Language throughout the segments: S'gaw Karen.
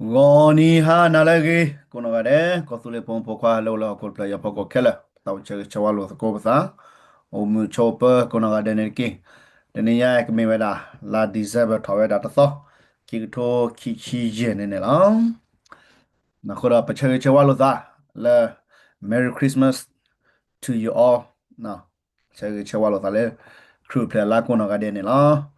ဂီၤနံၤဟါနၤလၢအဂ့ၤ ကိးနီၢ်ဂၤဒဲး ကီၢ်သူလ့ၤဖိမုၣ်ဖိခွါလၢအိၣ်လၢဟီၣ်ခိၣ်တဖျၢၣ်ယီၤဖီခိၣ်ခဲလၢာ် ပသးအိၣ်ဆၢဂ့ၤဆၢဝါလိာ်သကိးပသး အိၣ်မုာ်ဆိးပၢၤကိးနီၢ်ဂၤဒဲးန့ၣ်တက့ၢ်. တနံၤညါကမ့ၢ်ဝဲဒၣ် လါ December ထီၣ်ဝဲဒၣ်တသီ ခံကထိခံဆံယဲၢ်န့ၣ်န့ၣ်လီၤ. အဃိဒီးပဆၢဂ့ၤဆၢဝါလိာ်သးလၢ Merry Christmas to you all ဆၢဂ့ၤဆၢဝါလိာ်သးလၢ ခရံာ်အိၣ်ဖျဲၣ်လါကိးနီၢ်ဂၤဒဲးန့ၣ်လီၤ.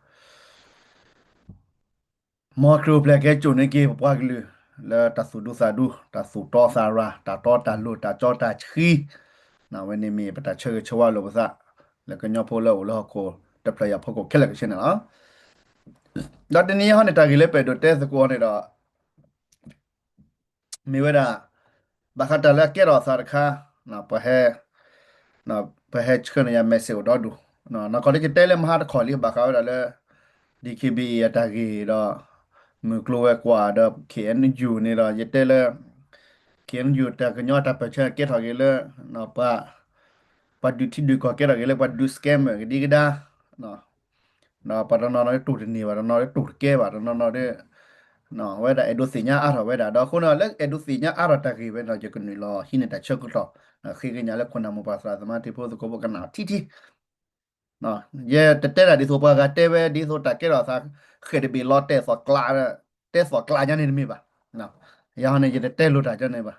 မ်ခရံာ်အိၣ်ဖျဲၣ်ကဲစိာ်န့ၢ်က့ၤပပှၤကလုာ် လၢတၢ်သူၣ်ဒူသးဒူ တၢ်သူၣ်တီသးရၤ တၢ်တီတၢ်လိၤ တၢ်ကၠီတၢ်ဆှံ အဝဲန့ၣ်မ့ၢ်ပတၢ်ဆၢဂ့ၤဆၢဝါလိာ်ပသး လၢကညီဖိလၢအိၣ်လၢဟီၣ်ခိၣ်တဖျၢၣ်ယီၤဖီခိၣ်ခဲလၢာ်ကဆ့န့ၣ်လီၤ. ဒီးတနံၤညါဟီန့ၣ် တၢ်ဂ့ၢ်လၢပအဲၣ်ဒိးတဲသကိးအီၤန့ၣ်ဒီး မ့ၢ်ဝဲဒၣ် ဘၣ်ဃးတၢ်လၢအကဲထီၣ်အသးတခါ ပဟဲ ပဟဲဆှၢန့ၢ်ယၤ message အိၣ်ဒီဒူၣ် နီၢ်ကီၢ်ဒ်ယတဲလၢမဟါတခီလံ ဘၣ်ဃးဝဲဒၣ်လၢ D K B A အတၢ်ဂ့ၢ်ဒီး မုၢ်ကျိၤဝဲၤကွာ်ဒီး K N U န့ၣ်ဒီး ယတဲလၢ K N U တၢ်ကညီတၢ်ပၢၢ်ဆၢကဲထီၣ်က့ၤလၢ ပှၤဒုးထံဒုးကီၢ်ကဲထီၣ်က့ၤလၢပှၤဒုး scammer ကဒံကဒါ ဒီးပှၤတနီၤနီၤဒ်တိၢ်တန့ၢ်ဘၣ် တနီၤဒ်တိၢ်တကဲဘၣ် တနီၤနီၤဒ် ဝဲဒၣ်အဲၣ်ဒိးသ့ၣ်ညါအါထီၣ်ဝဲဒၣ် ဒီးအဃိန့ၣ် လၢအဲၣ်ဒိးသ့ၣ်ညါအါထီၣ်တၢ်ဂ့ၢ်ဝဲန့ၣ်ဒီး ယကနုာ်လီၤဟံးန့ၢ်တၢ်ဆၢကတီၢ် ဃ့ကညးလၢခိၣ်နၢ်မိၢ်ပၢ်သရၣ်သမါတံၤဖိသကိးဖိကနၣ်ထံထံ ယတတဲတၢ်ဒ်သိးပှၤဂၤတဲဝဲ ဒ်သိးတၢ်ကဲထီၣ်သး ဃဲၣ်တဘ့ၣ်လီၤတဲာ်သီၣ်ကျး တဲသီၣ်ကျးညါန့ၣ်တမ့ၢ်ဘၣ်. ယၤဟီန့ၣ် ယတတဲလိာ်တၢ်ကန့ၣ်ဘၣ်.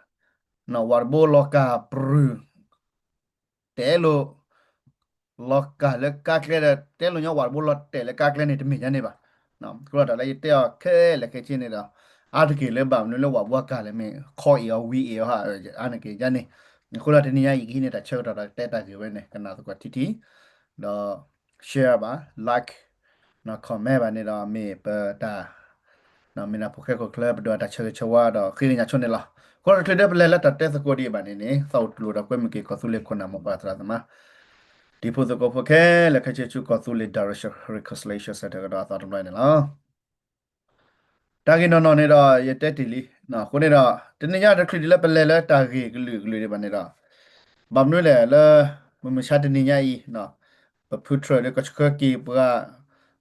ဝၤတဘိလီၤကၢ်ပြူၤ တဲလိာ် လီၤကၢ်လၢကါကျဲဒီး တဲလိာ်ညီဝၤတဘိလီၤတဲာ်လၢကါကျဲန့ၣ် တမ့ၢ်ညါန့ၣ်ဘၣ်. အဃိဒီးတၢ်လၢယတဲအီၤခဲလၢာ်ခဲဆ့န့ၣ်ဒီး အါတက့ၢ်လၢဘၣ်မနုၤလၢဝၤဘိကၢ်လဲၣ် မ့ၢ်ခီအ့ၣ်အီၤဝံအ့ၣ်အီၤဟါ အါန့ၣ်က့ၤယါန့ၣ်. အဃိဒီးတနံၤညါအံၤ ကဟံးန့ၢ်တၢ်ဆၢကတီၢ်ဒီးတဲတၢ်ဂ့ၢ်ဝဲန့ၣ် ကနၣ်သကိးထံထံ ဒီး share ဘၣ် like comment ဘၣ်န့ၣ်ဒီး မ့ၢ်ပတၢ် မ့ၢ်နၢ်ဖိဃဲခိၣ်ချၢ ပဒိးတၢ်ဆၢဂ့ၤဆၢဝါဒီးဃ့ကညးဆိန့ၣ်လီၤ. အဃိဒီးတချုးဒီးပလဲၤလၢတၢ်တဲသကိးဒံးဘၣ်န့ၣ်န့ၣ် သးအိၣ်တူၢ်လိာ်ဒီးကွဲမုာ်က့ၤကီၢ်သူလ့ၤခိၣ်နၢ်မိၢ်ပၢ်သရၣ်သမါ တံၤဖိသကိးဖိခဲလၢာ်ခဲဆ့ဆူကီၢ်သူလ့ၤ Direction Reconciliation Center ကဒီးအသီတဘျီန့ၣ်လီၤ. တၢ်ဂ့ၢ်နီၢ်နီၢ်န့ၣ်ဒီး ယတဲတ့ၢ်လံ. အဃိန့ၣ်ဒီး တနံၤညါတချုးဒံးလၢပလဲၤလၢတၢ်ဂ့ၢ်ကလုာ်ကလုာ်ဒံးဘၣ်န့ၣ်ဒီး ဘၣ်မနုၤလဲၣ်လၢ မုၢ်မဆါတနံၤညါအံၤ ပဖုထြၢၣ်ဒီးကဆှၢက့ၤပှၤ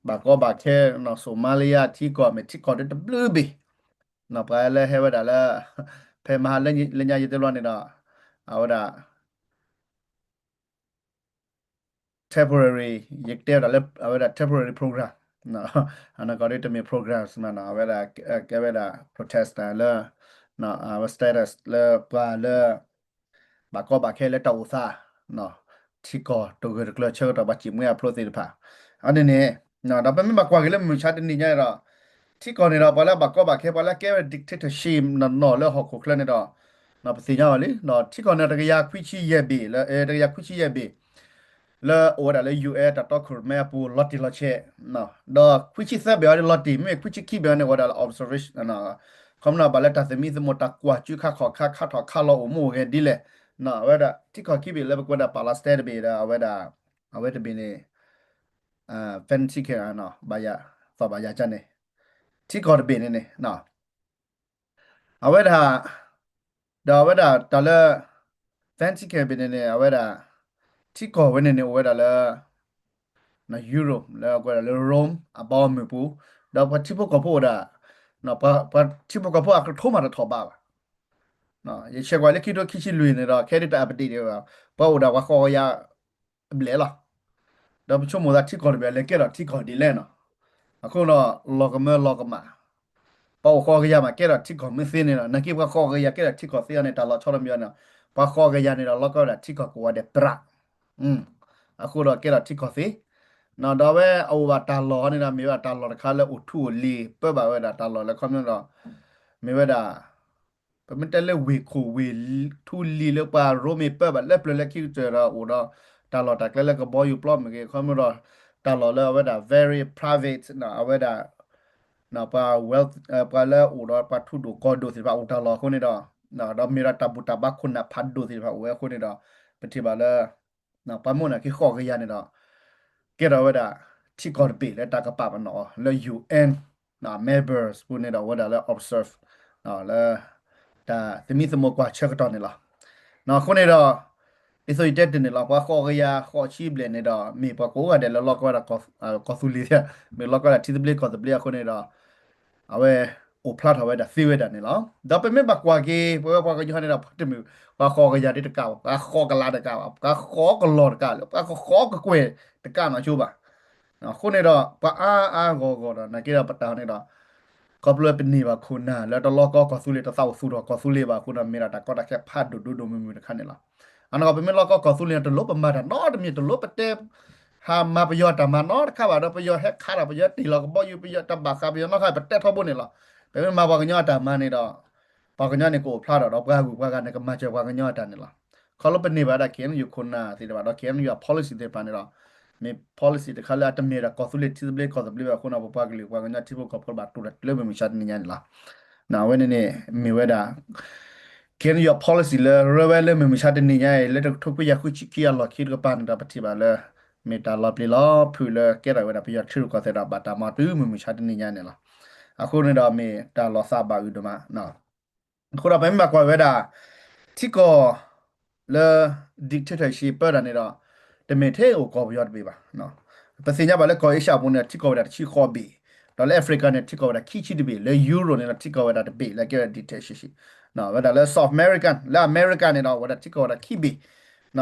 ဘၣ်ကီဘၣ်ခဲ Somalia ထံကီၢ် မ့ၢ်ထံကီၢ်ဒီးတဘျုးဘ့ၣ် ပှၤလၢဟဲဝဲဒၣ်လၢ ဖဲမဟါလၢညါယတဲဘျီန့ၣ်ဒီး အဝဲဒၣ် temporary ယကတဲဝဲဒၣ်လၢ အဝဲဒၣ် temporary program အနီၢ်ကီၢ်ဒ်တမ့ၢ် program မးနီၤ အဝဲဒၣ် ကဲဝဲဒၣ် protest လၢ အဝဲ status လၢပှၤလၢ ဘၣ်ကီဘၣ်ခဲလၢတၢ်အိၣ်သး ထံကီၢ်တဂၢၢ်တကျၢၤဆၢကတီၢ် ပှၤစံၣ်မှံအဖျိသ့ၣ်တဖၣ် အန့ၣ်န့ၣ် ဒီးပမ့ၢ်ဘၣ်ကွၢ်က့ၤလၢမုၢ်မဆါတနံၤညါဒီး ထံကီၢ်န့ၣ်ဒီး ပှၤလၢဘၣ်ကီဘၣ်ခဲ ပှၤလၢကဲဝဲ dictatorship နီၢ်နီၢ်လၢဟီၣ်ခိၣ်ချၢန့ၣ်ဒီး ပသ့ၣ်ညါဘၣ်လံ ဒီးထံကီၢ်န့ၣ်တကယၤခွံဆံယဲၢ်ဘ့ၣ်လၢ တကယၤခွံဆံယဲၢ်ဘ့ၣ် လၢအအိၣ်ဝဲဒၣ်လၢ ယူၢ်အဲၣ် တၢ်တီခိၣ်ရိၣ်မဲအပူၤ လီၤတံၢ်လီၤဆဲး ဒီးခွံဆံသၢဘ့ၣ်အံၤန့ၣ်လီၤတံၢ် မ့မ့ၢ်ခွံဆံခံဘ့ၣ်အံၤန့ၣ် အိၣ်ဝဲဒၣ်လၢ observation ခီဖျိဘၣ်လၢတၢ်သမံသမိး တၢ်ကွၢ်ကၠူခါခီၣ်ခါ ခါထီၣ်ခါလီၤအိၣ်မူအိၣ်ဂဲၤဒ်လဲၣ် အဝဲဒၣ်ထံကီၢ်ခံဘ့ၣ်လၢပကွဲးဒၣ် Palestine တဘ့ၣ်ဒီး အဝဲဒၣ် အဝဲတဘ့ၣ်န့ၣ် Vatican ဘၣ်ယၤ သီၣ်ဘၣ်ယၤကန့ၣ် ထံကီၢ်တဘ့ၣ်န့ၣ်န့ၣ် အဝဲဒၣ် ဒီးအဝဲဒၣ်တၢ်လၢ Vatican ဘ့ၣ်န့ၣ်န့ၣ် အဝဲဒၣ် ထံကီၢ်ဝဲန့ၣ်န့ၣ် အိၣ်ဝဲဒၣ်လၢ Europe လၢအကွဲးဒၣ်လၢ Rome အဘီအမုၢ်ပူၤ ဒီးပှၤထံဖိကီၢ်ဖိအိၣ်ဒၣ် ပှၤထံဖိကီၢ်ဖိအကထိမးတထီၣ်ဘးဘၣ် ယဆဲးကွၢ်လၢခံကထိခံဆံလွံၢ်န့ၣ်ဒီး ခဲဒ်တၢ် update ဒံးဘၣ် ပှၤအိၣ်ဒၣ်ပှၤဃိးကယၤ အဘျဲၣ်လီၤ. ဒီးပဆိကမိၣ်သးထံကီၢ်တဘ့ၣ်လဲၤကဲထီၣ်ထံကီၢ်ဒ်လဲၣ်နီၤ. အဃိဒီး လီၤကမၢလီၤကမၣ်, ပှၤအိၣ်ဃိးကယၤမး ကဲထီၣ်ထံကီၢ်မ့ၢ်သ့န့ၣ်ဒီး နာ်က့ပှၤဃိးကယၤကဲထီၣ်ထံကီၢ်သ့အီၤန့ၣ် တၢ်လီၤဆီတမံၤအီၤန့ၣ်, ပှၤဃိးကယၤန့ၣ်ဒီး လီၤကီဝဲဒၣ်ထံကီၢ်ကိးဂၤဒဲးပြး, အဃိဒီးကဲထီၣ်ထံကီၢ်သ့, ဒီးအဝဲအအိၣ်ဘၣ်တၢ်လီၢ်န့ၣ်ဒီး မ့ၢ်ဝဲဒၣ်တၢ်လီၢ်တခါလၢအိၣ်ထူအိၣ်လံၤ ပၢဘၣ်ဝဲဒၣ်တၢ်လီၢ်လၢခီဖျိဒီး မ့ၢ်ဝဲဒၣ် ပမ့ၢ်တဲလၢဝ့ၢ်ခိၣ်ဝ့ၢ်ထူလံၤလၢပှၤရိမ့ၤပၢဘၣ်လၢပျၢၤလၢခံကတၢၢ်ဒီးအိၣ်ဒီး တၢ်လီၢ်တၢ်ကျဲလၢကဘီယူၤပျီမ့ၢ်ဂ့ၤ ခီဖျိဒီး တၢ်လီၢ်လၢအဝဲဒၣ် very private အဝဲဒၣ် ပှၤ wealth ပှၤလၢအိၣ်ဒီးပှၤထူဒိၣ်ကီၢ်ဒိၣ်သ့ၣ်တဖၣ်အိၣ်တၢ်လီၢ်အဃိန့ၣ်ဒီး ဒီးမ့ၢ်ဒီးတၢ်ဘူၣ်တၢ်ဘါခိၣ်နၢ်ဖးဒိၣ်သ့ၣ်တဖၣ်အိၣ်ဝဲအဃိန့ၣ်ဒီး ပထံၣ်ဘၣ်လၢ ပှၤမိၢ်န့ၣ်က့ၤဃိးကယၤန့ၣ်ဒီး ကဲထီၣ်ဝဲဒၣ် ထံကီၢ်တဘ့ၣ်လၢတၢ်ကပာ်ပနီၣ်အီၤလၢ ယူဢၢၣ် members ပူၤန့ၣ်ဒီး အဝဲဒၣ်လၢ observe လၢ တၢ်သမံသမိးကွၢ်ဆၢကတီၢ်န့ၣ်လီၤ. အဃိန့ၣ်ဒီး ဒ်သိးယတဲတ့ၢ်န့ၣ်လီၤ ပှၤဃိးကယၤဃိးဆံဘျဲၣ်န့ၣ်ဒီး မ့ၢ်ပှၤကိးဂၤဒဲးလၢလီၤကီဝဲဒၣ် ကီၢ်သူလ့ၤ မ့ၢ်လီၤကီဝဲဒၣ်ထံသဘျ့ကီၢ်သဘျ့အဃိန့ၣ်ဒီး အဝဲ အိၣ်ဖျါထီၣ်ဝဲဒၣ်သ့ဝဲဒၣ်န့ၣ်လီၤ. ဒီးပမ့ၢ်ဘၣ်ကွၢ်က့ၤ ပဝဲပှၤကညီန့ၣ်ဒီး တမ့ၢ်ပှၤဃိးကယၤဒ်တကးဘၣ်, ပှၤဃိးကလးတကးဘၣ်, ပှၤဃိးကလီၢ်တကးလၢ ပှၤဃိးကကွဲၢ်တကးနီၢ်ဆိဘၣ်. အဃိန့ၣ်ဒီး ပှၤအါအါဂီၢ်ဂီၢ်ဒီး နာ်က့ဒီးပတၢ်န့ၣ်ဒီး ခီဖျိပန့ၢ်ဘၣ်ခိၣ်နၢ်လၢတလီၢ်ကီကီၢ်သူလ့ၤ တသးအိၣ်သူၣ်ထီၣ်ကီၢ်သူလ့ၤဘၣ်အဃိဒီး မ့ၢ်ဒၣ်တၢ်ကီတၢ်ခဲဖးဒိၣ်ဒိၣ်ဒိၣ်မုၢ်မုၢ်တခါန့ၣ်လီၤ. အနီၢ်ကီၢ် ပမ့ၢ်လီၢ်ကီကီၢ်သူလ့ၤန့ၣ် တလိၣ်ပမၤတၢ်နီတမံၤ တလိၣ်ပတဲ ဟးမၤပယီၤတၢ်မၤနီတခါဘၣ်ဒီး ပယီၤဟဲခးဒီး ပယီၤတ့ၢ်လီၤကဘီယူၤ ပယီၤတၢ်ဘၣ်ဃး ပယီၤနီၣ်ဃါ ပတဲထီဘိန့ၣ်လီၤ. ပမ့ၢ်မၤပှၤကညီအတၢ်မၤန့ၣ်ဒီး ပှၤကညီန့ၣ်ကအိၣ်ဖျါထီၣ်ဒီး ပှၤဂုၤပှၤဂၤန့ၣ် ကမၤစၢၤပှၤကညီအတၢ်န့ၣ်လီၤ. ခီဖျိပန့ၢ်ဘၣ်ဒၣ် ခ့ၣ်အဲၣ်ယူၣ်ခိၣ်နၢ်သ့ၣ်တဖၣ်ဒီး ခ့ၣ်အဲၣ်ယူၣ်အ policy သ့ၣ်တဖၣ်န့ၣ်ဒီး မ့ၢ် policy တခါလၢအတမ့ၢ်ဒၣ်ကီၢ်သူလ့ၤထံသဘျ့ကီၢ်သဘျ့ဘၣ်အဃိန့ၣ် ပပှၤကလုာ်ပှၤကညီထံဖိကီၢ်ဖိဘၣ်တိၢ်တၢ်လၢမုၢ်မဆါတနံၤညါန့ၣ်လီၤ. အဝဲန့ၣ်န့ၣ် မ့ၢ်ဝဲဒၣ် ခ့ၣ်အဲၣ်ယူၣ်အ policy လၢရၢဝဲလၢမုၢ်မဆါတနံၤညါအံၤ လၢတကထိခွံကယၤဃုဆံခံအလီၢ်ခံတကပၤန့ၣ်ဒီး ပထံၣ်ဘၣ်လၢ မ့ၢ်တၢ်လီၤပျံၤလီၤဖုးလၢကဲထီၣ်ဝဲဒၣ်ပယီၤထံရူၢ်ကီၢ်သဲးဒီး ဘၣ်တၢ်မၤတုၤမုၢ်မဆါတနံၤညါန့ၣ်လီၤ. အဃိန့ၣ်ဒီးမ့ၢ်တၢ်လီၤသးဘၣ်အုၣ်ဒိၣ်မး အဃိဒီးပမ့ၢ်ဘၣ်ကွၢ်ဝဲဒၣ် ထံကီၢ်လၢ dictatorship ပၢတၢ်န့ၣ်ဒီး တမ့ၢ်ထဲအိၣ်ကီၢ်ပယီၤတဘ့ၣ်ဘၣ်. ပသ့ၣ်ညါဘၣ်လၢကီၢ်အ့ရှၢၣ်အပူၤန့ၣ် ထံကီၢ်ဝဲဒၣ်တဆံဃိးဘ့ၣ်, ဒီးလၢ Africa န့ၣ် ထံကီၢ်ဝဲဒၣ်ခံဆံတဘ့ၣ်, လၢ Europe န့ၣ်ဒီးထံကီၢ်ဝဲဒၣ်တဘ့ၣ်လၢကဲဝဲ dictatorship ဝဲဒၣ်လၢ South America လၢ America န့ၣ်ဒီး ဝဲဒၣ်ထံကီၢ်ဝဲဒၣ်ခံဘ့ၣ်,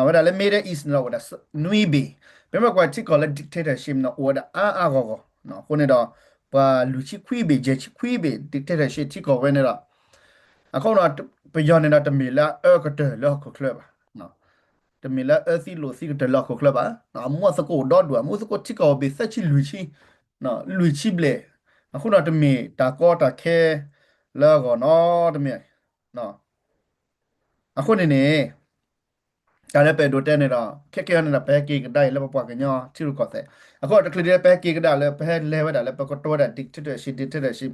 ဝဲဒၣ်လၢ Middle East န့ၣ်ဒီး ဝဲဒၣ်နွံဘ့ၣ်. ပမ့ၢ်ကွၢ်ထံကီၢ်လၢ dictatorship န့ၣ် အိၣ်ဝဲဒၣ်အါအါဂီၢ်ဂီၢ်, အဃိန့ၣ်ဒီး ပှၤလွံၢ်ဆံခွံဘ့ၣ် ယဲၢ်ဆံခွံဘ့ၣ် dictatorship ထံကီၢ်ဝဲန့ၣ်ဒီး အဃိ ပယီၤန့ၣ်ဒီးတမ့ၢ်လၢအအၢကတၢၢ်လၢဟီၣ်ခိၣ်ချၢဘၣ်, တမ့ၢ်လၢအအၢသံလိာ်သံကတၢၢ်လၢဟီၣ်ခိၣ်ချၢဘၣ်. အမူအသကိးအိၣ်ဒီဒူၣ် အမူသကိးထံကီၢ်အိၣ်ဘ့ၣ်သၢဆံလွံၢ်ဆံ, လွံၢ်ဆံဘျဲၣ်, အဃိန့ၣ်တမ့ၢ်တၢ်ကီတၢ်ခဲလၢအဂီၢ်နီတမံၤ. အဃိန့ၣ်န့ၣ် တၢ်လၢပအဲၣ်ဒိးတဲန့ၣ်ဒီး ခဲကဲအံၤန့ၣ်ဒီး ပဟဲက့ၤကဒါအံၤလၢပပှၤကညီထံရူၢ်ကီၢ်သဲး, အဃိဒီးတချုးဒ်ပဟဲက့ၤကဒါလၢ ပဟဲလဲၤဝဲဒၣ်လၢပကတိၤဝဲဒၣ် dictatorship dictatorship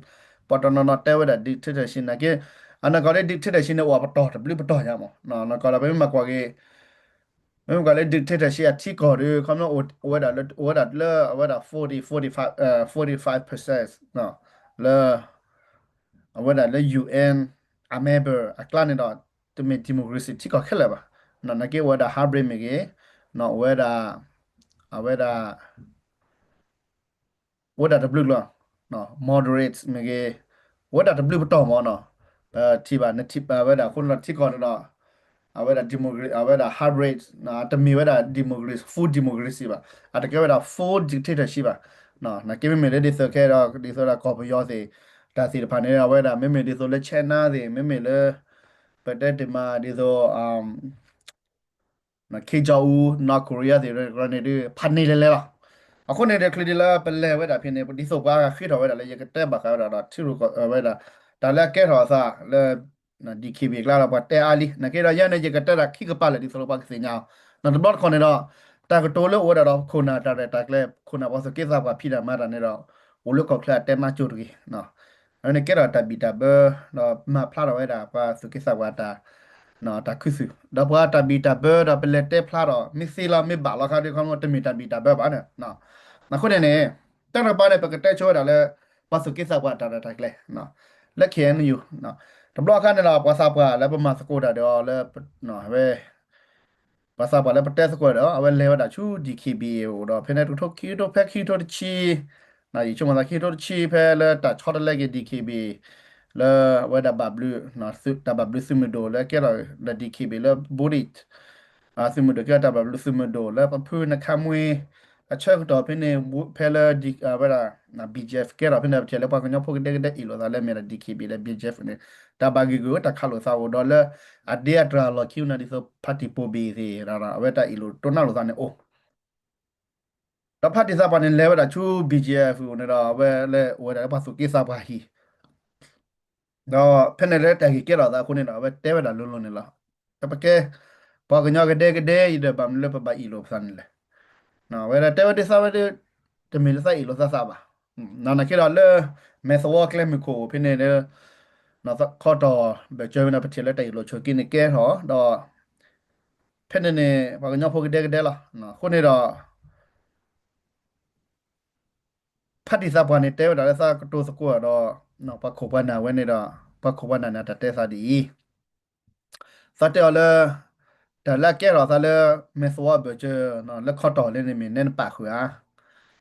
ပှၤတနီၤနီၤတဲဝဲဒၣ် dictatorship နာ်က့, အနီၢ်ကီၢ်လၢ dictatorship န့ၣ် အိၣ်ပတီၢ်တဘျုးပတီၢ်ညါမး, နီၢ်ကီၢ်ဒီး ပမ့ၢ်မၤကွၢ်က့ၤ မ့မ့ၢ်ကွၢ်လၢ dictatorship အထံကီၢ်ဒီး ခီဖျိအိၣ်ဝဲဒၣ်လၢ အိၣ်ဝဲဒၣ်လၢအဝဲဒၣ် forty, forty-five, forty-five percent လၢ အဝဲဒၣ်လၢ ယူၣ်အၣ် အ member အကျါန့ၣ်ဒီး တမ့ၢ် democracy ထံကီၢ်ခဲလၢာ်ဘၣ်. နာ်က့အိၣ်ဝဲဒၣ် hybrid မ့ၢ်ဂ့ၤ, အိၣ်ဝဲဒၣ် အဝဲဒၣ် အိၣ်ဝဲဒၣ်တဘျုးကျိၤ, moderate မ့ၢ်ဂ့ၤ, အိၣ်ဝဲဒၣ်တဘျုးပတီၢ်မးနီၤ. ပထံၣ်ဘၣ် နထံၣ်ဘၣ်ဝဲဒၣ်အဃိန့ၣ်ဒီး ထံကီၢ်န့ၣ်ဒီး အဝဲဒၣ် democracy အဝဲဒၣ် hybrid တမ့ၢ်ဝဲဒၣ် democracy, full democracy ဘၣ်. အတကဲဝဲဒၣ် full dictatorship ဘၣ်. နာ်က့မ့မ့ၢ်လၢဒ်သိးခဲဒီး ဒ်သိးဒၣ်ကီၢ်ပယီၤသ့ၣ် တၢ်သ့ၣ်တဖၣ်န့ၣ် အဝဲဒၣ်မ့မ့ၢ်ဒ်သိးလၢ China သ့ၣ် မ့မ့ၢ်လၢ ပတဲတ့ၢ်မးဒ်သိး Kim Jong Un, North Korea သ့ၣ်တဖၣ်န့ၣ်ဒီး ဖးန့ၢ်လဲၤလဲၤလီၤ. အဃိန့ၣ်ဒီး ချုးဒ်လၢပလဲၤဝဲဒၣ်ဖဲန့ၣ် ဒ်သိးပှၤဃ့ထီၣ်ဝဲဒၣ်လၢ ယကတဲဘၣ်ဃးဝဲဒၣ်ဒီး ထံရူၢ်ကီၢ်ဝဲဒၣ် တၢ်လၢအကဲထီၣ်အသးလၢ DKBA ကျါဒီး ပှၤတဲအါလံ. နာ်က့ဒီး ယဲန့ၣ် ယကတဲဒၣ်ခံကပၤလၢာ် ဒ်သိးလၢပှၤကသ့ၣ်ညါအီၤ. တဘျီတခီၣ်န့ၣ်ဒီး တၢ်ကတိၤလၢအိၣ်ဝဲဒၣ်ဒီး ခိၣ်နၢ်တၢ်ရဲၣ်တၢ်ကျဲၤ ခိၣ်နၢ်ပှၤသူၣ်က့သးပှၢ်ဖံးတၢ်မၤတၢ်န့ၣ်ဒီး အိၣ်လၢကီၢ်ချၢအတဲမါကၠိတဂ့ၤ အဝဲန့ၣ်ကဲထီၣ်တၢ်ဘံၣ်တၢ်ဘၢ ဒီးမၤဖျါထီၣ်ဝဲဒၣ် ပှၤသူၣ်က့သးပှၢ်တၢ် တၢ်ခုသူၣ် ဒီးပှၤတၢ်ဘံၣ်တၢ်ဘၢဒီး ပလဲၤတဲဖျါထီၣ် မ့ၢ်သ့လီၤ မ့ၢ်ဘၣ်လီၤခါဒီး ခီဖျိတမ့ၢ်တၢ်ဘံၣ်တၢ်ဘၢဘၣ်န့ၣ်. အဃိန့ၣ်န့ၣ် တၢ်တကပၤန့ၣ် ပကတဲဆိဝဲဒၣ်လၢ ပှၤသူၣ်က့သးပှၢ်တၢ်ရဲၣ်တၢ်ကျဲၤ လၢ KNU တဘျီအခါန့ၣ်ဒီး ပှၤသးပှၢ်လၢပမၤသကိးတၢ်ဒီးလၢ ဝဲ ပှၤသးပှၢ်လၢပတဲသကိးဒီး အဝဲလဲၤဝဲဒၣ်ဆူ DKBA အအိၣ်ဒီး ဖဲန့ၣ် တကထိခံကထိ ဖဲခံကထိတဆံ ယဆိကမိၣ်သးခံကထိတဆံ ဖဲလၢတၢ်ဆီတလဲက့ၤ DKBA လၢအဝဲဒၣ်ဘၣ်ဘျုး တၢ်ဘၣ်ဘျုးသုးမုၢ်ဒိၣ်လၢကဲထီၣ်ဒီး DKBA လၢ Bhutan သုးမုၢ်ဒိၣ်ကဲထီၣ်တၢ်ဘၣ်ဘျုးသုးမုၢ်ဒိၣ်လၢပဖုနခါမွ့ အဆၢကတီၢ်ဖဲန့ၣ် ဖဲလၢ အဝဲဒၣ် BGF ကဲထီၣ်ဖဲန့ၣ် ပထံၣ်လၢပှၤကညီဖိကဒဲကဒဲအ့ၣ်လိာ်သးလၢမ့ၢ်ဒၣ် DKBA လၢ BGF န့ၣ် တၢ်ဘၣ်ဂံၢ်ဂုာ်တၢ်ခးလိာ်သးအိၣ်ဒီးလၢ အဒ့အတြၢ်အလီၢ်ခံန့ၣ် ဒ်သိး ဖါတံၢ်ပိာ်ဘ့ၣ်သ့ၣ် အဝဲတၢ်အ့ၣ်လိာ်တိၢ်နီၣ်လိာ်သးန့ၣ်အိၣ် ဒီးဖါတံၢ်သးပှၢ်န့ၣ် လဲၤဝဲဒၣ်ဆူ BGF အအိၣ်န့ၣ်ဒီး အဝဲလၢအိၣ်ဝဲဒၣ်လၢပှၤသူၣ်က့သးပှၢ်ဟံၣ် ဒီးဖဲန့ၣ်လၢတၢ်ဂ့ၢ်ကဲထီၣ်သးအဃိန့ၣ်ဒီး အဝဲတဲဝဲဒၣ်လိၤလိၤန့ၣ်လီၤ. ပကဲ ပှၤကညီကဒဲကဒဲအံၤဒီး ဘၣ်မနုၤလၢပဘၣ်အ့ၣ်လိာ်ပသးန့ၣ်လဲၣ်. ဝဲဒၣ်တဲဝဲဒ်သးဝဲဒၣ် တမ့ၢ်လၢသးအ့ၣ်လိာ်သးသးဘၣ်. နာ်က့ဒီးလၢ မဲာ်သဝီကျဲမုၢ်ခိၣ်ဖဲန့ၣ်လၢ ခီတီၢ်ဘၢၣ်စၢၤဝဲန့ၣ် ပထံၣ်လၢတၢ်အ့ၣ်လိာ်ဆိးက့န့ၣ်ကဲထီၣ်ဒီး ဖဲန့ၣ်န့ၣ် ပှၤကညီဖိကဒဲကဒဲလီၤ. အဃိန့ၣ်ဒီး ဖါတံၢ်သးပှၢ်န့ၣ် တဲဝဲဒၣ်လၢသးကတိၤသကိးဒီး ပှၤခိၣ်ပှၤနၢ်ဝဲန့ၣ်ဒီး ပှၤခိၣ်ပှၤနၢ်န့ၣ် တၢ်တဲသးဒ်အံၤ, သးတဲအီၤလၢ တၢ်လၢအကဲထီၣ်သးလၢ မဲာ်သဝီဘၢၣ်စၢၤ လၢခီတီၢ်လၢန့ၣ်မ့ၢ်နဲနပာ်ဃုာ်ဧါ.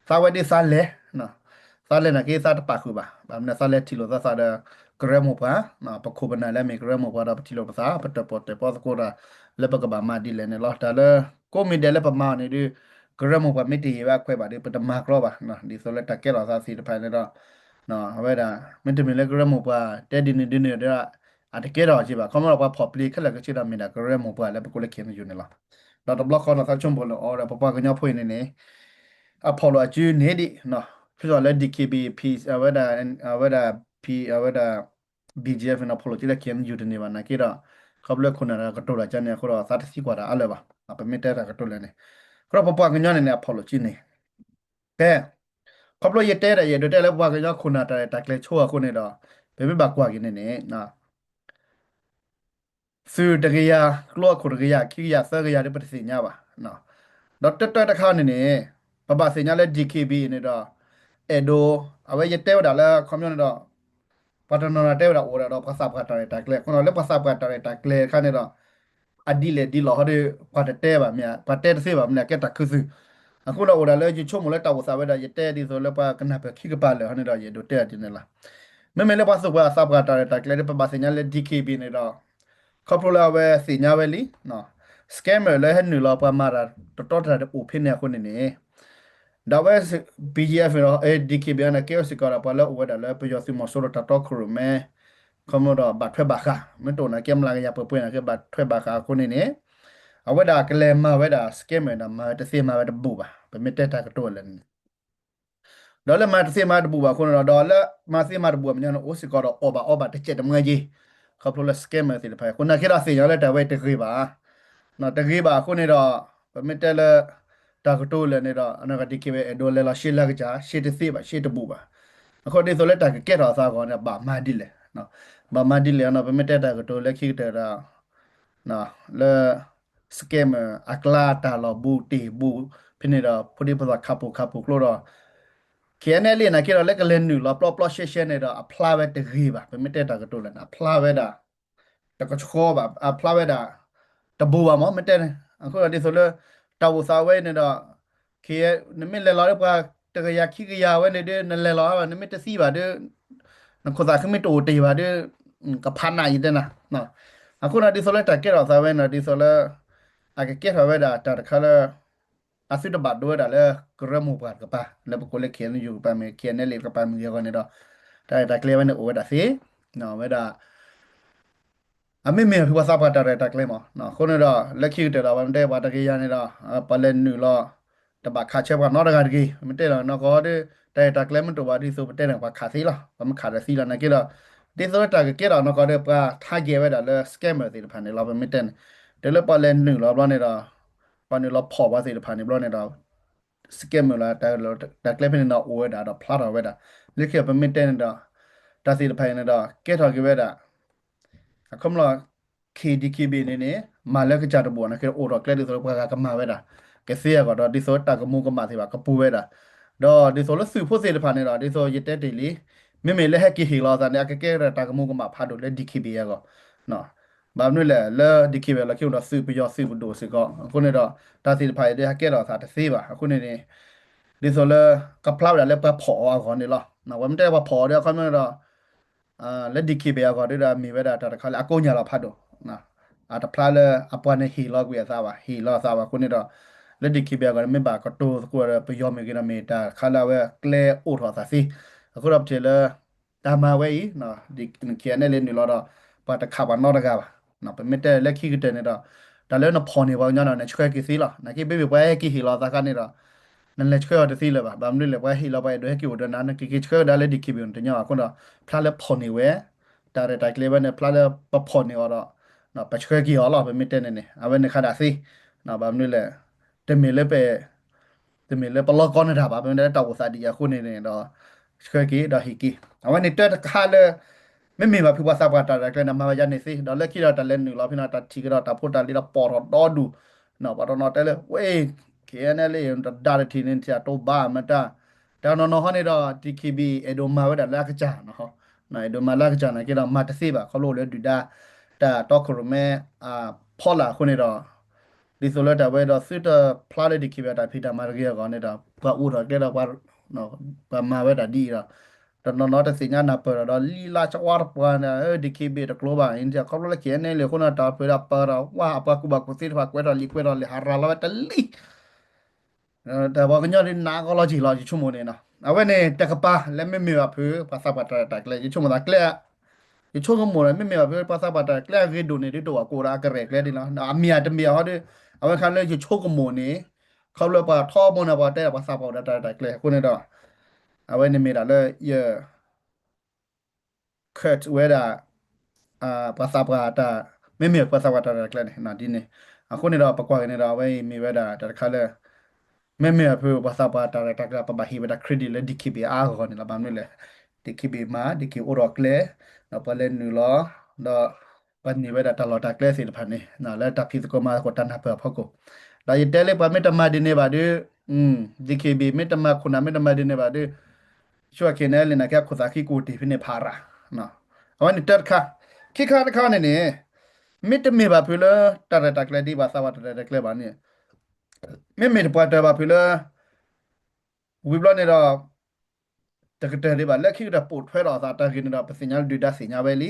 သးဝဲဒ်သးလဲၤ, သး သးလဲၤနာ်က့သးတပာ်ဃုာ်ဘၣ်. ဘၣ်မနုၤသးလဲၤထံၣ်လိာ်သးသးဒီး ကရၢမိၢ်ပှၢ်, ပခိၣ်ပနၢ်လၢအမ့ၢ်ကရၢမိၢ်ပှၢ်ဒီး ပထံၣ်လိာ်ပသး ပတၢၣ်ပီၣ်တၢၣ်ပီသကိးဒီး လၢပကဘၣ်မၤဒ်လဲၣ်န့ၣ်လီၤ. တၢ်လၢ ကိးမံၤဒဲးလၢပမၤအီၤန့ၣ်ဒီး ကရၢမိၢ်ပှၢ်မ့ၢ်တဟ့ၣ်ဝဲအခွဲးဘၣ်ဒီး ပတမၤကြီဘၣ်. ဒ်သိးလၢတၢ်ကဲထီၣ်သးသ့ၣ်တဖၣ်န့ၣ်ဒီး အဝဲဒၣ် မ့တမ့ၢ်လၢကရၢမိၢ်ပှၢ်တဲဒ်န့ၣ်ဒ်န့ၣ်ဒီး အတကဲထီၣ်က့ဘၣ်. ခီမီဒီးပှၤဖီၣ်ပျ့ခဲလၢာ်ကဆ့ဒီးမ့ၢ်ဒၣ်ကရၢမိၢ်ပှၢ်လၢပကိးလၢ ခ့ၣ်အဲၣ်ယူၣ်န့ၣ်လီၤ. ဒီးတဘျီဃီဒီးသးဆိကမိၣ်လၢအီၤဒီး ပပှၤကညီဖိအံၤန့ၣ်န့ၣ် အဖီၣ်လိာ်အစုန့ၢ်ဒံး ဖုသီၣ်လၢ DKBA အဝဲဒၣ် အဝဲဒၣ် P အဝဲဒၣ် BGF န့ၣ်ဒီး ဖီၣ်လိာ်စုလၢ ခ့ၣ်အဲၣ်ယူၣ်တန့ၢ်ဘၣ်နာ်က့ဒီး ခီဖျိခိၣ်နၢ်တၢ်ကတိၤတၢ်ကန့ၣ်အဃိဒီး သးတသံကွၢ်တၢ်အါလၢၤဘၣ်. ပမ့ၢ်တဲတၢ်ကတိၤလၢာ်န့ၣ် အဃိဒီးပပှၤကညီန့ၣ်န့ၣ် အဖီၣ်လိာ်စုန့ၢ် ဖဲ ခီဖျိယတဲဒၣ် ယအဲၣ်ဒိးတဲလၢပှၤကညီခိၣ်နၢ်တၢ်ရဲၣ်တၢ်ကျဲၤဆိအဃိန့ၣ်ဒီး ပမ့ၢ်ဘၣ်ကွၢ်က့ၤန့ၣ်န့ၣ် သုးတကယၤ ကျိအခိၣ်တကယၤ ခံကယၤ သၢကယၤဒီး ပတသ့ၣ်ညါဘၣ်. ဒီးတၢတၢတခါန့ၣ်န့ၣ် ပဘၣ်သ့ၣ်ညါလၢ DKBA န့ၣ်ဒီး အဲၣ်ဒိး အဝဲယတဲဝဲဒၣ်လၢခီပညီန့ၣ်ဒီး ပှၤတနီၤနီၤတဲဝဲဒၣ်အိၣ်ဝဲဒၣ်ဒီး ပှၤသးပှၢ်တၢ်ရဲၣ်တၢ်ကျဲၤအဃိဒီး လၢပှၤသးပှၢ်တၢ်ရဲၣ်တၢ်ကျဲၤတခါန့ၣ်ဒီး အဒ်လဲၣ်ဒ်လဲၣ်ဟီဒီး ပှၤတတဲဘၣ်မ့ၢ် ပှၤတဲတသ့ဘၣ်မ့ၢ်န့ၣ် အကဲတၢ်ခူသူၣ်. အဃိဒီးအိၣ်ဒၣ်လၢယဆိကမိၣ်လၢတၢ်အိၣ်သးဝဲဒၣ် ယတဲဒ်သိးလၢပှၤကနၢ်ပၢၢ်ခံကပၤလၢာ်ဟီန့ၣ်ဒီး ယအဲၣ်ဒိးတဲဒ်န့ၣ်လီၤ. မ့မ့ၢ်လၢပှၤသူၣ်ပှၢ်သးပှၢ်တၢ်ရဲၣ်တၢ်ကျဲၤဒီး ပဘၣ်သ့ၣ်ညါလၢ DKBA န့ၣ်ဒီး ခီဖျိလၢအဝဲသ့ၣ်ညါဝဲလံ scammer လၢဟဲနုာ်လီၤပှၤမၤတၢ်တတီတၢ်တအိၣ်ဖဲန့ၣ်အဃိန့ၣ်န့ၣ် ဒီးအဝဲ BGF ဒီး DKBA န့ၣ် ကဲဝဲစ့ၢ်ကီးဒီးပှၤလၢအိၣ်ဝဲဒၣ်လၢပယီၤသုးမီၤစိရိၤတၢ်တီခိၣ်ရိၣ်မဲ ခီဖျိဒီးဘၣ်ထွဲဘၣ်ဃး မ့ၢ်တအိၣ်နာ်က့ မျးကယၤပှဲၤပှဲၤနာ်က့ ဘၣ်ထွဲဘၣ်ဃးအဃိန့ၣ်န့ၣ် အဝဲဒၣ်ကလဲၤမၤဝဲဒၣ် scammer ဒီးမၤဝဲတသ့မၤဝဲတဘူးဘၣ် ပမ့ၢ်တဲတၢ်ကတိၤလၢာ်န့ၣ် ဒီးလၢမၤတသ့မၤတဘူးဘၣ်အဃိန့ၣ်ဒီး ဒီးလၢမၤသ့မၤတဘူးဘၣ်မ့ၢ်န့ၣ် အိၣ်စ့ၢ်ကီးဒီးအီၣ်ဘၣ်အီဘၣ်တစဲးတမှဲက့ ခီဖျိလၢ scammer သ့ၣ်တဖၣ်အဃိ နာ်က့ဒီးသ့ၣ်ညါလၢတၢ်ဝဲတဂ့ၤဘၣ် တဂ့ၤဘၣ်အဃိန့ၣ်ဒီး ပမ့ၢ်တဲလၢ တၢ်ကတိၤလၢာ်န့ၣ်ဒီး အနီၢ်ကီၢ် DKBA အဲၣ်ဒိးလဲၤလီၤရှဲလၢကစၢ် ရှဲတသ့ဘၣ် ရှဲတဘူးဘၣ်. အဃိဒ်သိးလၢတၢ်ကကဲထီၣ်အသးအဂီၢ်န့ၣ် ဘၣ်မၤဒ်လဲၣ် ဘၣ်မၤဒ်လဲၣ်န့ၣ် ပမ့ၢ်တဲတၢ်ကတိၤလၢခံကတၢၢ်ဒီး လၢ scammer အကျါတၢ်လီၢ်ဘူးတ့ၢ်ဘူး ဖဲန့ၣ်ဒီး ဖိဒံဖိသၣ်ခးပူၤခးပူၤကျိဒီး KNLA နာ်က့ဒီး လၢကလဲၤနုာ်လီၤပျီပျီရှဲရှဲန့ၣ်ဒီး အဖျါဝဲတဂ့ၤဘၣ် ပမ့ၢ်တဲတၢ်ကတိၤလၢာ်န့ၣ် အဖျါဝဲဒၣ် တကဆှီဘၣ် အဖျါဝဲဒၣ် တဘူးဘၣ်မ့ၢ် မ့ၢ်တဲန့ၣ် အဃိဒီးဒ်သိးလၢ တၢ်အိၣ်သးဝဲအံၤန့ၣ်ဒီး နမ့ၢ်လဲၤလီၤလၢပှၤတကယၤခံကယၤဝဲန့ၣ်ဒီး နလဲၤလီၤ နမ့ၢ်တသံဘၣ်ဒီး နခိၣ်သးခုမ့ၢ်တအိၣ်တ့ၢ်ဘၣ်ဒီး ကဖးနးယတဲနၤ အဃိန့ၣ်ဒ်သိးလၢတၢ်ကဲထီၣ်သးဝဲန့ၣ်ဒီး ဒ်သိးလၢ အကကဲထီၣ်ဝဲဒၣ်တၢ်တခါလၢ အသုတဘၣ်ဒိဝဲဒၣ်လၢ ကရၢမိၢ်ပှၢ်တကပၤ လၢပကိးလၢ ခ့ၣ်အဲၣ်ယူၣ် ကပၤမ့ၢ် KNLA တကပၤမ့ၢ်ဂ့ၤအဂီၢ်န့ၣ်ဒီး တၢ်ရဲၣ်တၢ်ကျဲၤဝဲန့ၣ်အိၣ်ဝဲဒၣ်သ့ ဝဲဒၣ် အမ့မ့ၢ်ဖုပှၤသးပှၢ်တၢ်ရဲၣ်တၢ်ကျဲၤမ့ၢ် အဃိန့ၣ်ဒီး လၢခံကတၢၢ်ဒီး ပမ့ၢ်တဲပှၤတကယၤန့ၣ်ဒီး ပှၤလဲၤနုာ်လီၤ တဘၣ်ခးဆၢပှၤနီတဂၤတဂ့ၤ ပမ့ၢ်တဲလီၤနီၢ်ကီၢ်ဒီး တၢ်ရဲၣ်တၢ်ကျဲၤမ့ၢ်တအိၣ်ဘၣ်ဒ်သိးပတဲန့ၣ် ပှၤခးသ့လီၤ ပှၤမ့ၢ်ခးဒီးသံလီၤ နာ်က့ဒီး ဒ်သိးလၢတၢ်ကကဲထီၣ်နီၢ်ကီၢ်ဒီး ပှၤထါကဲၤဝဲဒၣ်လၢ scammer သ့ၣ်တဖၣ်န့ၣ်လီၤ ပမ့ၢ်တဲန့ၣ် တုၤလၢပှၤလဲၤနုာ်လီၤဘျီန့ၣ်ဒီး ပှၤနုာ်လီၤဖီၣ်ပှၤသ့ၣ်တဖၣ်န့ၣ်ဘျီန့ၣ်ဒီး scammer လီၤ တၢ်ကျဲဖဲန့ၣ်ဒီးအိၣ်ဝဲဒၣ်ဒီးဖျါထီၣ်ဝဲဒၣ် လၢခံပမ့ၢ်တဲန့ၣ်ဒီး တၢ်သ့ၣ်တဖၣ်အံၤန့ၣ်ဒီး ကဲထီၣ်က့ၤဝဲဒၣ် အခီပညီ ခ့ၣ် DKBA န့ၣ်န့ၣ် မၤလၢကစၢ်တဘိၣ်နာ်က့ အိၣ်ထီၣ်ကျဲဒ်သိးလၢပှၤဂၤကမၤဝဲဒၣ် ကသ့အဂီၢ်ဒီး ဒ်သိးတၢ်ကမူကမၣ်သ့ၣ်တဖၣ်ကပူၤဝဲဒၣ် ဒီးဒ်သိးလၢသုးဖိသ့ၣ်တဖၣ်န့ၣ်ဒီး ဒ်သိးယတဲတ့ၢ်လံ မ့မ့ၢ်လၢဟဲက့ၤဟ့ၣ်လီၤအသးန့ၣ် အကကဲထီၣ်တၢ်ကမူကမၣ်ဖးဒိၣ်လၢ DKBA အဂီၢ် ဘၣ်မနုၤလဲၣ် လၢ DKBA လီၢ်ခံဒီးသုးပယီၤသုးပဒိၣ်စ့ၢ်ကီး အဃိန့ၣ်ဒီး တၢ်သ့ၣ်တဖၣ်အံၤဒီးဟဲကဲထီၣ်အသးတသ့ဘၣ် အဃိန့ၣ်န့ၣ် ဒ်သိးလၢ ကဖျါဝဲဒၣ်လၢပှၤဖီၣ်အီၤအဂီၢ်န့ၣ်လီၤ ပမ့ၢ်တဲပှၤဖီၣ်အီၤဒီးအခီပညီန့ၣ်ဒီး လၢ DKBA အဂီၢ်ဒီး မ့ၢ်ဝဲဒၣ်တၢ်တခါလၢအကိညၢ်လီၤဖးဒိၣ် အတဖျါလၢအပှၤန့ၣ်ဟ့ၣ်လီၤကွံာ်အသးဘၣ် ဟ့ၣ်လီၤအသးဘၣ်အဃိန့ၣ်ဒီး လၢ DKBA အဂီၢ်န့ၣ် မ့ၢ်ဘၣ်ကတိၤသကိးဒီးပယီၤမ့ၢ်ဂ့ၤဒီး မ့ၢ်တၢ်တခါလၢအဝဲကျဲအိၣ်ထီၣ်အသးသ့ အဃိဒီးပထံၣ်လၢ တၢ်မၤဝဲအံၤ KNLA နုာ်လီၤဒီး ပှၤတခးပှၤနီတဂၤဘၣ် ပမ့ၢ်တဲလၢခံကတၢၢ်န့ၣ်ဒီး တၢ်လၢနဖီၣ်န့ၢ်ပှၤကညီဒီး နဆှၢက့ၤသ့လီၤ နာ်က့ မ့မ့ၢ်ပှၤဟဲက့ၤဟ့ၣ်လီၤသးခါန့ၣ်ဒီး နလဲၤဆှၢအီၤတသ့လၢၤဘၣ် ဘၣ်မနုၤလဲၣ် ပှၤဟ့ၣ်လီၤပှၤအဲၣ်ဒိးဟဲက့ၤအိၣ်ဒီးနၤ နကက့ၤဆှၢကဒါလၢ DKBA န့ၣ်တညီဘၣ် အဃိဒီး ဖျါလၢဖီၣ်န့ၢ်ဝဲ တၢ်ရဲၣ်တၢ်ကျဲၤဝဲန့ၣ် ဖျါလၢပဖီၣ်န့ၢ်အီၤဒီး ပဆှၢက့ၤအီၤလီၤ ပမ့ၢ်တဲန့ၣ်န့ၣ် အဝဲန့ၣ်ခါဒၣ်သ့ ဘၣ်မနုၤလဲၣ် တမ့ၢ်လၢပ တမ့ၢ်လၢပလီၢ်ကီနတၢ်ဘၣ် ပမ့ၢ်တဲလၢတၢ်အိၣ်သးဒ်အံၤအဃိန့ၣ်န့ၣ်ဒီး ဆှၢက့ၤဒီးဟ့ၣ်က့ၤ အဝဲန့ၣ်တၢ်တခါလၢ မ့မ့ၢ်ဘၣ်ဖုပှၤသးပှၢ်တၢ်ရဲၣ်တၢ်ကျဲၤန့ၣ် မၤဝဲဒ်န့ၣ်သ့ ဒီးလၢခံဒီးတၢ်လဲၤနုာ်လီၤဖဲန့ၣ် တၢ်ထံၣ်ကဒီးတၢ်ဖိတၢ်လံၤဒီးပိာ်ထီၣ်ဒီဒူၣ် ပှၤတနီၤတဲလၢ ဝဲ KNLA တဒါတထံၣ်န့ၣ် ထံၣ်အတိဘၣ်မတၤ တၢ်နီၢ်နီၢ်ဟီန့ၣ်ဒီး DKBA အဲၣ်ဒိးမၤဝဲဒၣ်လၢအကစၢ် အဲၣ်ဒိးမၤလၢအကစၢ်နာ်က့ဒီး မၤတသ့ဘၣ် ခီဖျိလၢဒုၣ်ဒါ တၢ်တီခိၣ်ရိၣ်မဲ ဖီလာ်အဃိန့ၣ်ဒီး ဒ်သိးလၢတၢ်ဝဲဒီးသုတဖျါလၢ DKBA တၢ်ဖံးတၢ်မၤတဂ့ၤအဂီၢ်န့ၣ်ဒီး ပှၤအိၣ်ထီၣ်ကျဲဒီးပှၤ ပှၤမၤဝဲဒၣ်ဒ်အံၤဒီး တနီၤနီၤတသ့ၣ်ညါနၢ်ပၢၢ်ဒီး လံလါကဝါတပှၤန့ၣ် DKBA တကျိၤဘၣ် ခီဖျိလၢ KNLA အဃိန့ၣ် တၢ်ဖုးဒီးပၢၢ်ဒီး ဝါ အပှၤကူၣ်ဘၣ်ကူၣ်သ့တဖၣ် ကွဲးထီၣ်လံာ်ကွဲးထီၣ်လဲၢ် ဟးရၤလီၤဝဲတလံ တၢ်ပှၤကညီဒ်နးကီလီၤက့ၤလီၤ ယဆိကမိၣ်န့ၣ်နီၤ အဝဲန့ၣ်တကပၤ လၢမ့မ့ၢ်ဘၣ်ဖုး ပှၤသးပှၢ်တၢ်ရဲၣ်တၢ်ကျဲၤ ယဆိကမိၣ်သးကျဲ ယဆိကမိၣ်ဒီး မ့မ့ၢ်ဘၣ်ဖုး ပှၤသးပှၢ်တၢ်ရဲၣ်တၢ်ကျဲၤအဂ့ၤဒိၣ်န့ၣ် ဒ်တအိၣ်အကိးဒီးအကရဲၣ်ကျဲၤဒ်လီၤ အမ့ၢ်အတမ့ၢ်အဟီဒီး အဝဲခါလၢယဆိကမိၣ်န့ၣ် ခီဖျိပှၤထီဘိန့ၣ် ပှၤတဲပှၤသးပှၢ်တၢ်ရဲၣ်တၢ်ကျဲၤအဃိန့ၣ်ဒီး အဝဲန့ၣ်မ့ၢ်ဒၣ်လၢယ cut ဝဲဒၣ် ပှၤသးပှၢ်တၢ် မ့မ့ၢ်ပှၤသးပှၢ်တၢ်ရဲၣ်တၢ်ကျဲၤန့ၣ် ဒ်န့ၣ် အဃိန့ၣ်ဒီး ပကွၢ်က့ၤန့ၣ်ဒီး အဝဲအံၤမ့ၢ်ဝဲဒၣ်တၢ်တခါလၢ မ့မ့ၢ်အဖု ပှၤသးပှၢ်တၢ်ရဲၣ်တၢ်ကျဲၤ ပဘၣ်ဟ့ၣ်ဝဲဒၣ် credit လၢ DKBA အါအါဂီၢ်ဂီၢ်န့ၣ်လီၤ ဘၣ်မနုၤလဲၣ် DKBA မၤ DKBA အိၣ်ဒီးကျဲ ဒီးပှၤလဲၤနုာ်လီၤ ဒီး ပှၤန့ၢ်ဝဲဒၣ်တၢ်လီၢ်တၢ်ကျဲသ့ၣ်တဖၣ်န့ၣ် လၢတၢ်ဖံးသကိးမၤသကိးတၢ်နၢ်ပၢၢ်အဖီခိၣ် ဒီးယတဲလၢပှၤမ့ၢ်တမၤဒ်န့ၣ်ဘၣ်ဒီး DKBA မ့ၢ်တမၤခိၣ်နၢ်မ့ၢ်တမၤဒ်န့ၣ်ဘၣ်ဒီး ဆိ KNLA န့ၣ်ကဲခိၣ်သးခံကအိၣ်တ့ၢ်ဖဲန့ၣ်ဖးရၤ အဝဲန့ၣ်တၢတခါ ခံခါတခါန့ၣ်န့ၣ် မ့တမ့ၢ်ဘၣ်ဖုးလၢ တၢ်ရဲၣ်တၢ်ကျဲၤဒ်ပှၤသးပှၢ်တၢ်ရဲၣ်တၢ်ကျဲၤဘၣ်န့ၣ် မ့မ့ၢ်တပှၤတၢၢ်ဘၣ်ဖုးလၢ ဝံၤဘျီန့ၣ်ဒီး တကတၢၢ်ဒံးဘၣ် လၢခံကတၢၢ်ပိာ်ထွဲထီၣ်အသးတၢ်ဂ့ၢ်န့ၣ်ဒီး ပသ့ၣ်ညါလၢဒုၣ်ဒါသ့ၣ်ညါဝဲလံ.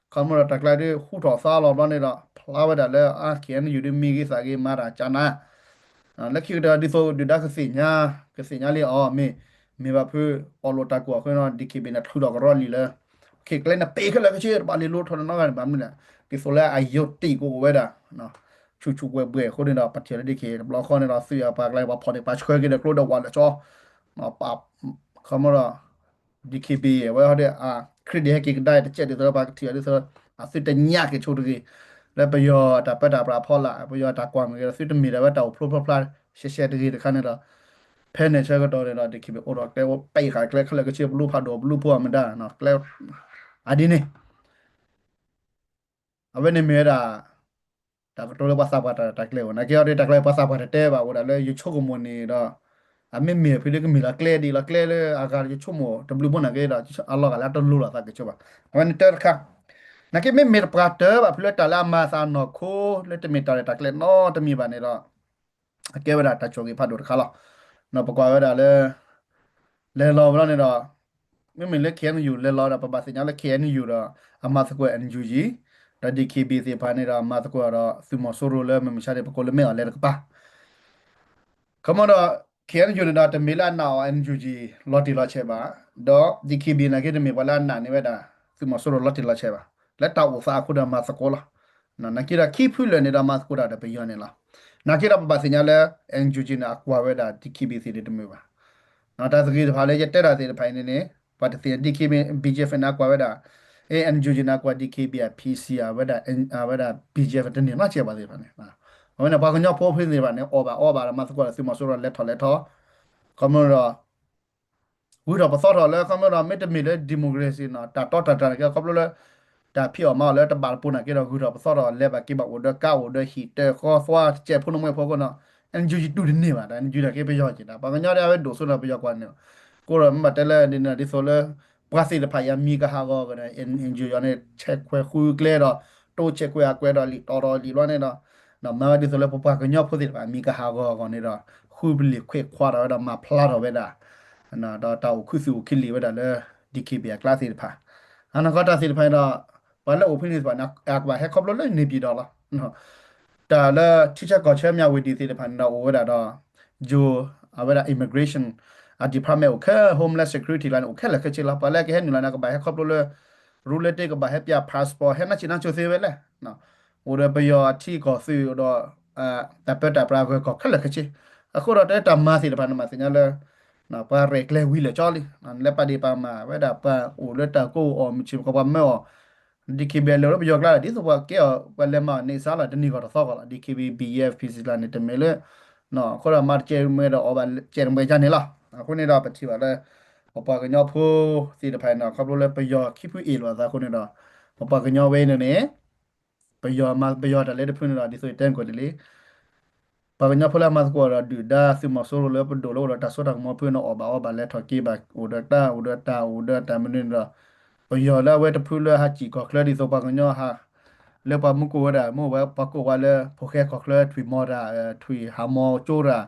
ခီဖျိဒီးတၢ်ကျါဒုး ဟူထီၣ်သါလီၤဘျီန့ၣ်ဒီး ဖျါဝဲဒၣ်လၢအါ KNU ဒုးမံဂ့ၤသးဂ့ၤမၤတၢ်ကနၤ လၢခံကတၢၢ်ဒ်သိးဒုၣ်ဒါကသ့ၣ်ညါ ကသ့ၣ်ညါလံအီၤ မ့ၢ် မ့ၢ်ဘၣ်ဖုး အီၣ်လိာ်တၢ်ကူၣ်အဃိန့ၣ်ဒီး DKBA န့ၣ် ထုးထီၣ်ကရီလံာ်လၢ ခဲကျဲန့ၣ် ပ့ၤခဲလၢာ်ခဲဆ့ တဘၣ်လဲၤလိၤထီၣ်တနီတဂၤန့ၣ် ဘၣ်မနုၤလဲၣ် ဒ်သိးလၢအယိးတံၢ်ကအိၣ်ဝဲဒၣ် ဆူၣ်ဆူၣ်ဘှဲၣ်ဘှဲၣ်အဃိန့ၣ်ဒီး ပထံၣ်လၢ DKBA တဘျီဃီန့ၣ်ဒီး သုးအပှၤကျါ ပှၤဖီၣ်န့ၢ်ပှၤဆှၢက့ၤဒီးကျိဒီးဝးလၢာ်ကၠီ ခီဖျိဒီး DKBA အဝဲဟီဒီး credit ဟဲက့ၤကဒါတစဲးဒ်သိးလၢပှၤကထံၣ်အီၤဒ်သိး အသုတညၣ်က့ၤဆိတဂ့ၤ လၢပယီၤတၢ်ပၢတၢ်ပြးအဖီလာ် ပယီၤတၢ်ကွၢ်မ့ၢ်ဂ့ၤဒီး သုတမ့ၢ်ဒၣ်ဝဲတၢ်အိၣ်ဖျိဖျိဖျါရှဲရှဲတဂ့ၤတခါန့ၣ်ဒီး ဖဲန့ၣ်ဆၢကတီၢ်န့ၣ်ဒီး DKBA အိၣ်ဒီးကျဲအိၣ်ပဲာ်ဃာ်ကျဲခဲလၢာ်ခဲဆ့ ပလူဖးဒိၣ်ပလူဖိအမတၤ ကျဲ အဒ်န့ၣ် အဝဲန့ၣ်မ့ၢ်ဝဲဒၣ် တၢ်ကတိၤလၢပှၤသးပှၢ်တၢ်ရဲၣ်တၢ်ကျဲၤအိၣ် နာ်က့အီၤဒီး တၢ်ကျဲၤပှၤသးပှၢ်တတဲဘၣ်အိၣ်ဒၣ်လၢယဆိကမိၣ်န့ၣ်ဒီး အမ့မ့ၢ်ဖုးလၢကမ့ၢ်လီၤကျဲဒ်လီၤကျဲလၢအဂၤယဆိကမိၣ်တဘျုးဘိနာ်က့ဒီး အလီၤဂာ်လၢအတလိၤလီၤသးကဆိးဘၣ် အဝဲန့ၣ်တၢတခါ နာ်က့မ့မ့ၢ်တပှၤတၢၢ်ဘၣ်ဖုးလၢတၢ်လၢအမၤသးနီၢ်ခိ လၢတမ့ၢ်တၢ်ရဲၣ်တၢ်ကျဲၤနီတမံၤဘၣ်န့ၣ်ဒီး အကဲဝဲဒၣ်တၢ်ဆိၣ်ဂ့ၤဖးဒိၣ်တခါလီၤ. ပကွၢ်ဝဲဒၣ်လၢ လဲၤလီၤဝဲလီၤန့ၣ်ဒီး မ့မ့ၢ်လၢ KNU လဲၤလီၤဒီး ပဘၣ်သ့ၣ်ညါလၢ KNU ဒီး အမၤသကိး NUG ဒီး DKB သ့ၣ်တဖၣ်န့ၣ်ဒီး အမၤသကိးဒီးသုးမီၤစိရိၤလၢ မုၢ်မဆါန့ၣ် ပကိးလၢမ့ၢ်အီၤလဲၤတကပၤ ခီမီဒီး KNU န့ၣ်ဒီး တမ့ၢ်လၢအနာ်အီၤ NUG လီၤတံၢ်လီၤဆဲးဘၣ်, ဒီး DKB နာ်က့တမ့ၢ်ပှၤလၢအနာ်န့ၢ်ဝဲဒၣ် သုးမီၤစိရိၤလီၤတံၢ်လီၤဆဲးဘၣ်, လၢတၢ်အိၣ်သးအဃိဒီးမၤသကိးလီၤ. နာ်က့ဒီးခံဖုလၢာ်န့ၣ်ဒီးမၤသကိးတၢ်ဒီးပယီၤန့ၣ်လီၤ. နာ်က့ဒီးပဘၣ်သ့ၣ်ညါလၢ NUG န့ၣ် အကွၢ်ဝဲဒၣ် DKB သ့ၣ်န့ၣ်တမုာ်ဘၣ်. တၢ်သဂ့ၤတဖၣ်လၢယတဲတၢ်သ့ၣ်တဖၣ်အံၤန့ၣ်န့ၣ် ပှၤတသ့ၣ်ညါ DKB BGF န့ၣ် အကွၢ်ဝဲဒၣ် NUG န့ၣ် အကွၢ် DKB အ PC အဝဲဒၣ် အဝဲဒၣ် BGF တန့ၢ်နီတစဲးဘၣ်သ့ၣ်တဖၣ်န့ၣ် အဝဲန့ၣ် ပှၤကညီဖိဖဲသ့ၣ်တဖၣ်န့ၣ် အီၣ်ဘၣ်အီဘၣ်ဒီးမၤသကိးဒီးသုးမီၤစိရိၤလဲၤထီၣ်လဲၤထီၣ် ခီမီဒီး ဂုၤထီၣ်ပသီထီၣ်လၢ ခီမီဒီး မ့တမ့ၢ်လၢ democracy နီၤ တၢ်တီတၢ်တြၢ်န့ၣ်က့ ခီဖျိလၢ တၢ်ဖံးအီၣ်မၤအီၣ်လၢတဘၣ်တပိၤနာ်က့ဒီး ဂုၤထီၣ်ပသီထီၣ် လဲၤဘၣ်က့ၤဘၣ်အိၣ်ဒီးကါအိၣ်ဒီးဟံၣ်တၢ်ဃီသွါတစဲးဖိနမှဲဖိအဃိနီၤ NUG တူၢ်တန့ၢ်ဘၣ် တၢ် NUG နာ်က့ပယီၤက့ၤတၢ် ပှၤကညီဒ်အဝဲဒိၣ်စိနီၤ ပယီၤကွၢ်န့ၣ် ကိးဒီးမ့ၢ်ဘၣ်တဲလၢဒ်န့ၣ်ဒ်သိးလၢ ပှၤသ့ၣ်တဖၣ်အံၤအမံၤကဟးဂီၤကဒီး NUG အံၤန့ၣ် ဆဲးခွဲးဃုကျဲဒီး တိဆဲးခွဲးအကွဲးဒီးလံာ်တီၤဒီးလံာ်ဘျီန့ၣ်ဒီး မၤဝဲဒ်သိးလၢပပှၤကညီဖိသ့ၣ်တဖၣ် အမံၤကဟးဂီၤအဂီၢ်န့ၣ်ဒီး ဃုပလံာ်ခွဲးခွါထီၣ်ဝဲဒီးမၤဖျါထီၣ်ဝဲဒၣ် ဒီးတၢ်အိၣ်ခူသူၣ်အိၣ်ခံလံာ်ဝဲဒၣ်လၢ DKB အကျါသ့ၣ်တဖၣ် အနီၢ်ကီၢ်တၢ်သ့ၣ်တဖၣ်န့ၣ်ဒီး ပှၤလၢအိၣ်ဖဲန့ၣ်သ့ၣ်တဖၣ်န့ၣ် အကဘၣ်ဟဲခီဖျိလၢန့ၣ်ပံၤဒီးလီၤ တၢ်လၢထံဆၢကီၢ်ဆၢမၠၣ်ဝတံၤသ့ၣ်တဖၣ်န့ၣ်ဒီးအိၣ်ဝဲဒၣ်ဒီး ယိၤ အဝဲဒၣ် immigration အ department အိၣ်ခဲ Homeland Security လၢန့ၣ် အိၣ်ခဲလၢာ်ခဲဆ့လီၤ ပှၤလၢကဟဲနုာ်လီၤန့ၣ် ကဘၣ်ဟဲခီဖျိလၢ ရူလၢတ့ၢ်ကဘၣ်ဟဲပၠး passport ဟဲနၢ်ဆံးနၢ်ဆိးသ့ဝဲလဲၣ် အိၣ်ဒီးပယီၤအထံကီၢ်သုးဒီး တၢ်ပၢတၢ်ပြးအဂၢၢ်ကီၢ်ခဲလၢာ်ခဲဆ့ အဃိဒီးတၢ်မၤသ့ၣ်တဖၣ်န့ၣ် မၤသ့ၣ်ညါလၢ ပှၤရဲၣ်ကျဲၤဝံၤလၢာ်ကၠီလံ လၢပာ်ဒ့ၣ်ပာ်မၤဝဲဒၣ်ပှၤအိၣ်လၢတၢ်ကိးအီၤ မုၢ်ဆ့ၣ်မုၢ်ကီးပှၤမၢအီၤ DKB လဲၤလၢပယီၤကျါလီၤ ဒ်သိးပှၤကဲအီၤ ပှၤလဲၤမၤအီၤန့ၣ်စါလီၤ တနံၤဂီၢ်တသီဂီၢ်လီၤ DKB BGF PC လၢန့ၣ် တမ့ၢ်လၢ အဃိဒီးမၤတကဲမ့ၢ်ဒီးအီၣ်ဘၣ်ကဲတမှဲၤကန့ၣ်လီၤ အဃိန့ၣ်ဒီးပထံၣ်ဘၣ်လၢ ပပှၤကညီဖိသ့ၣ်တဖၣ်န့ၣ်ဒီး ခီဖျိလၢပယီၤခံဖုအ့ၣ်လိာ်အသးအဃိန့ၣ်ဒီး ပပှၤကညီဝဲအံၤန့ၣ်န့ၣ် ပယီၤမၤပယီၤတၢ်လၢတဖုန့ၣ်ဒီး ဒ်သိးယတဲကီၢ်လံလံ ပှၤကညီဖိလၢအမၤသကိးဒီးဒုၣ်ဒါသုးမီၤစိရိၤလၢပဒိၣ်လၢအိၣ်ဒီးတၢ်စိတၢ်ကမီၤဖုန့ၣ် အီၣ်ဘၣ်အီဘၣ်လဲၤထီၣ်က့ၤဘၣ် အိၣ်ဒီးတၢ်အိၣ်ဒီးတၢ်အိၣ်ဒီးတၢ်မနုၤန့ၣ်ဒီး ပယီၤလၢအဝဲတဖုလၢဟးစံၣ်ကီၢ်ချၢဒ်သိးပှၤကညီဟး လၢပှၤမူကိၢ်ဝဲဒၣ် မ့ၢ်ဝဲပှၤကိးဝဲလၢ ဖိၣ်ဃဲကီၢ်ချၢ ထွံၣ်မီၤတၢ် ထွံၣ်ဟးမီၤကၠိတၢ်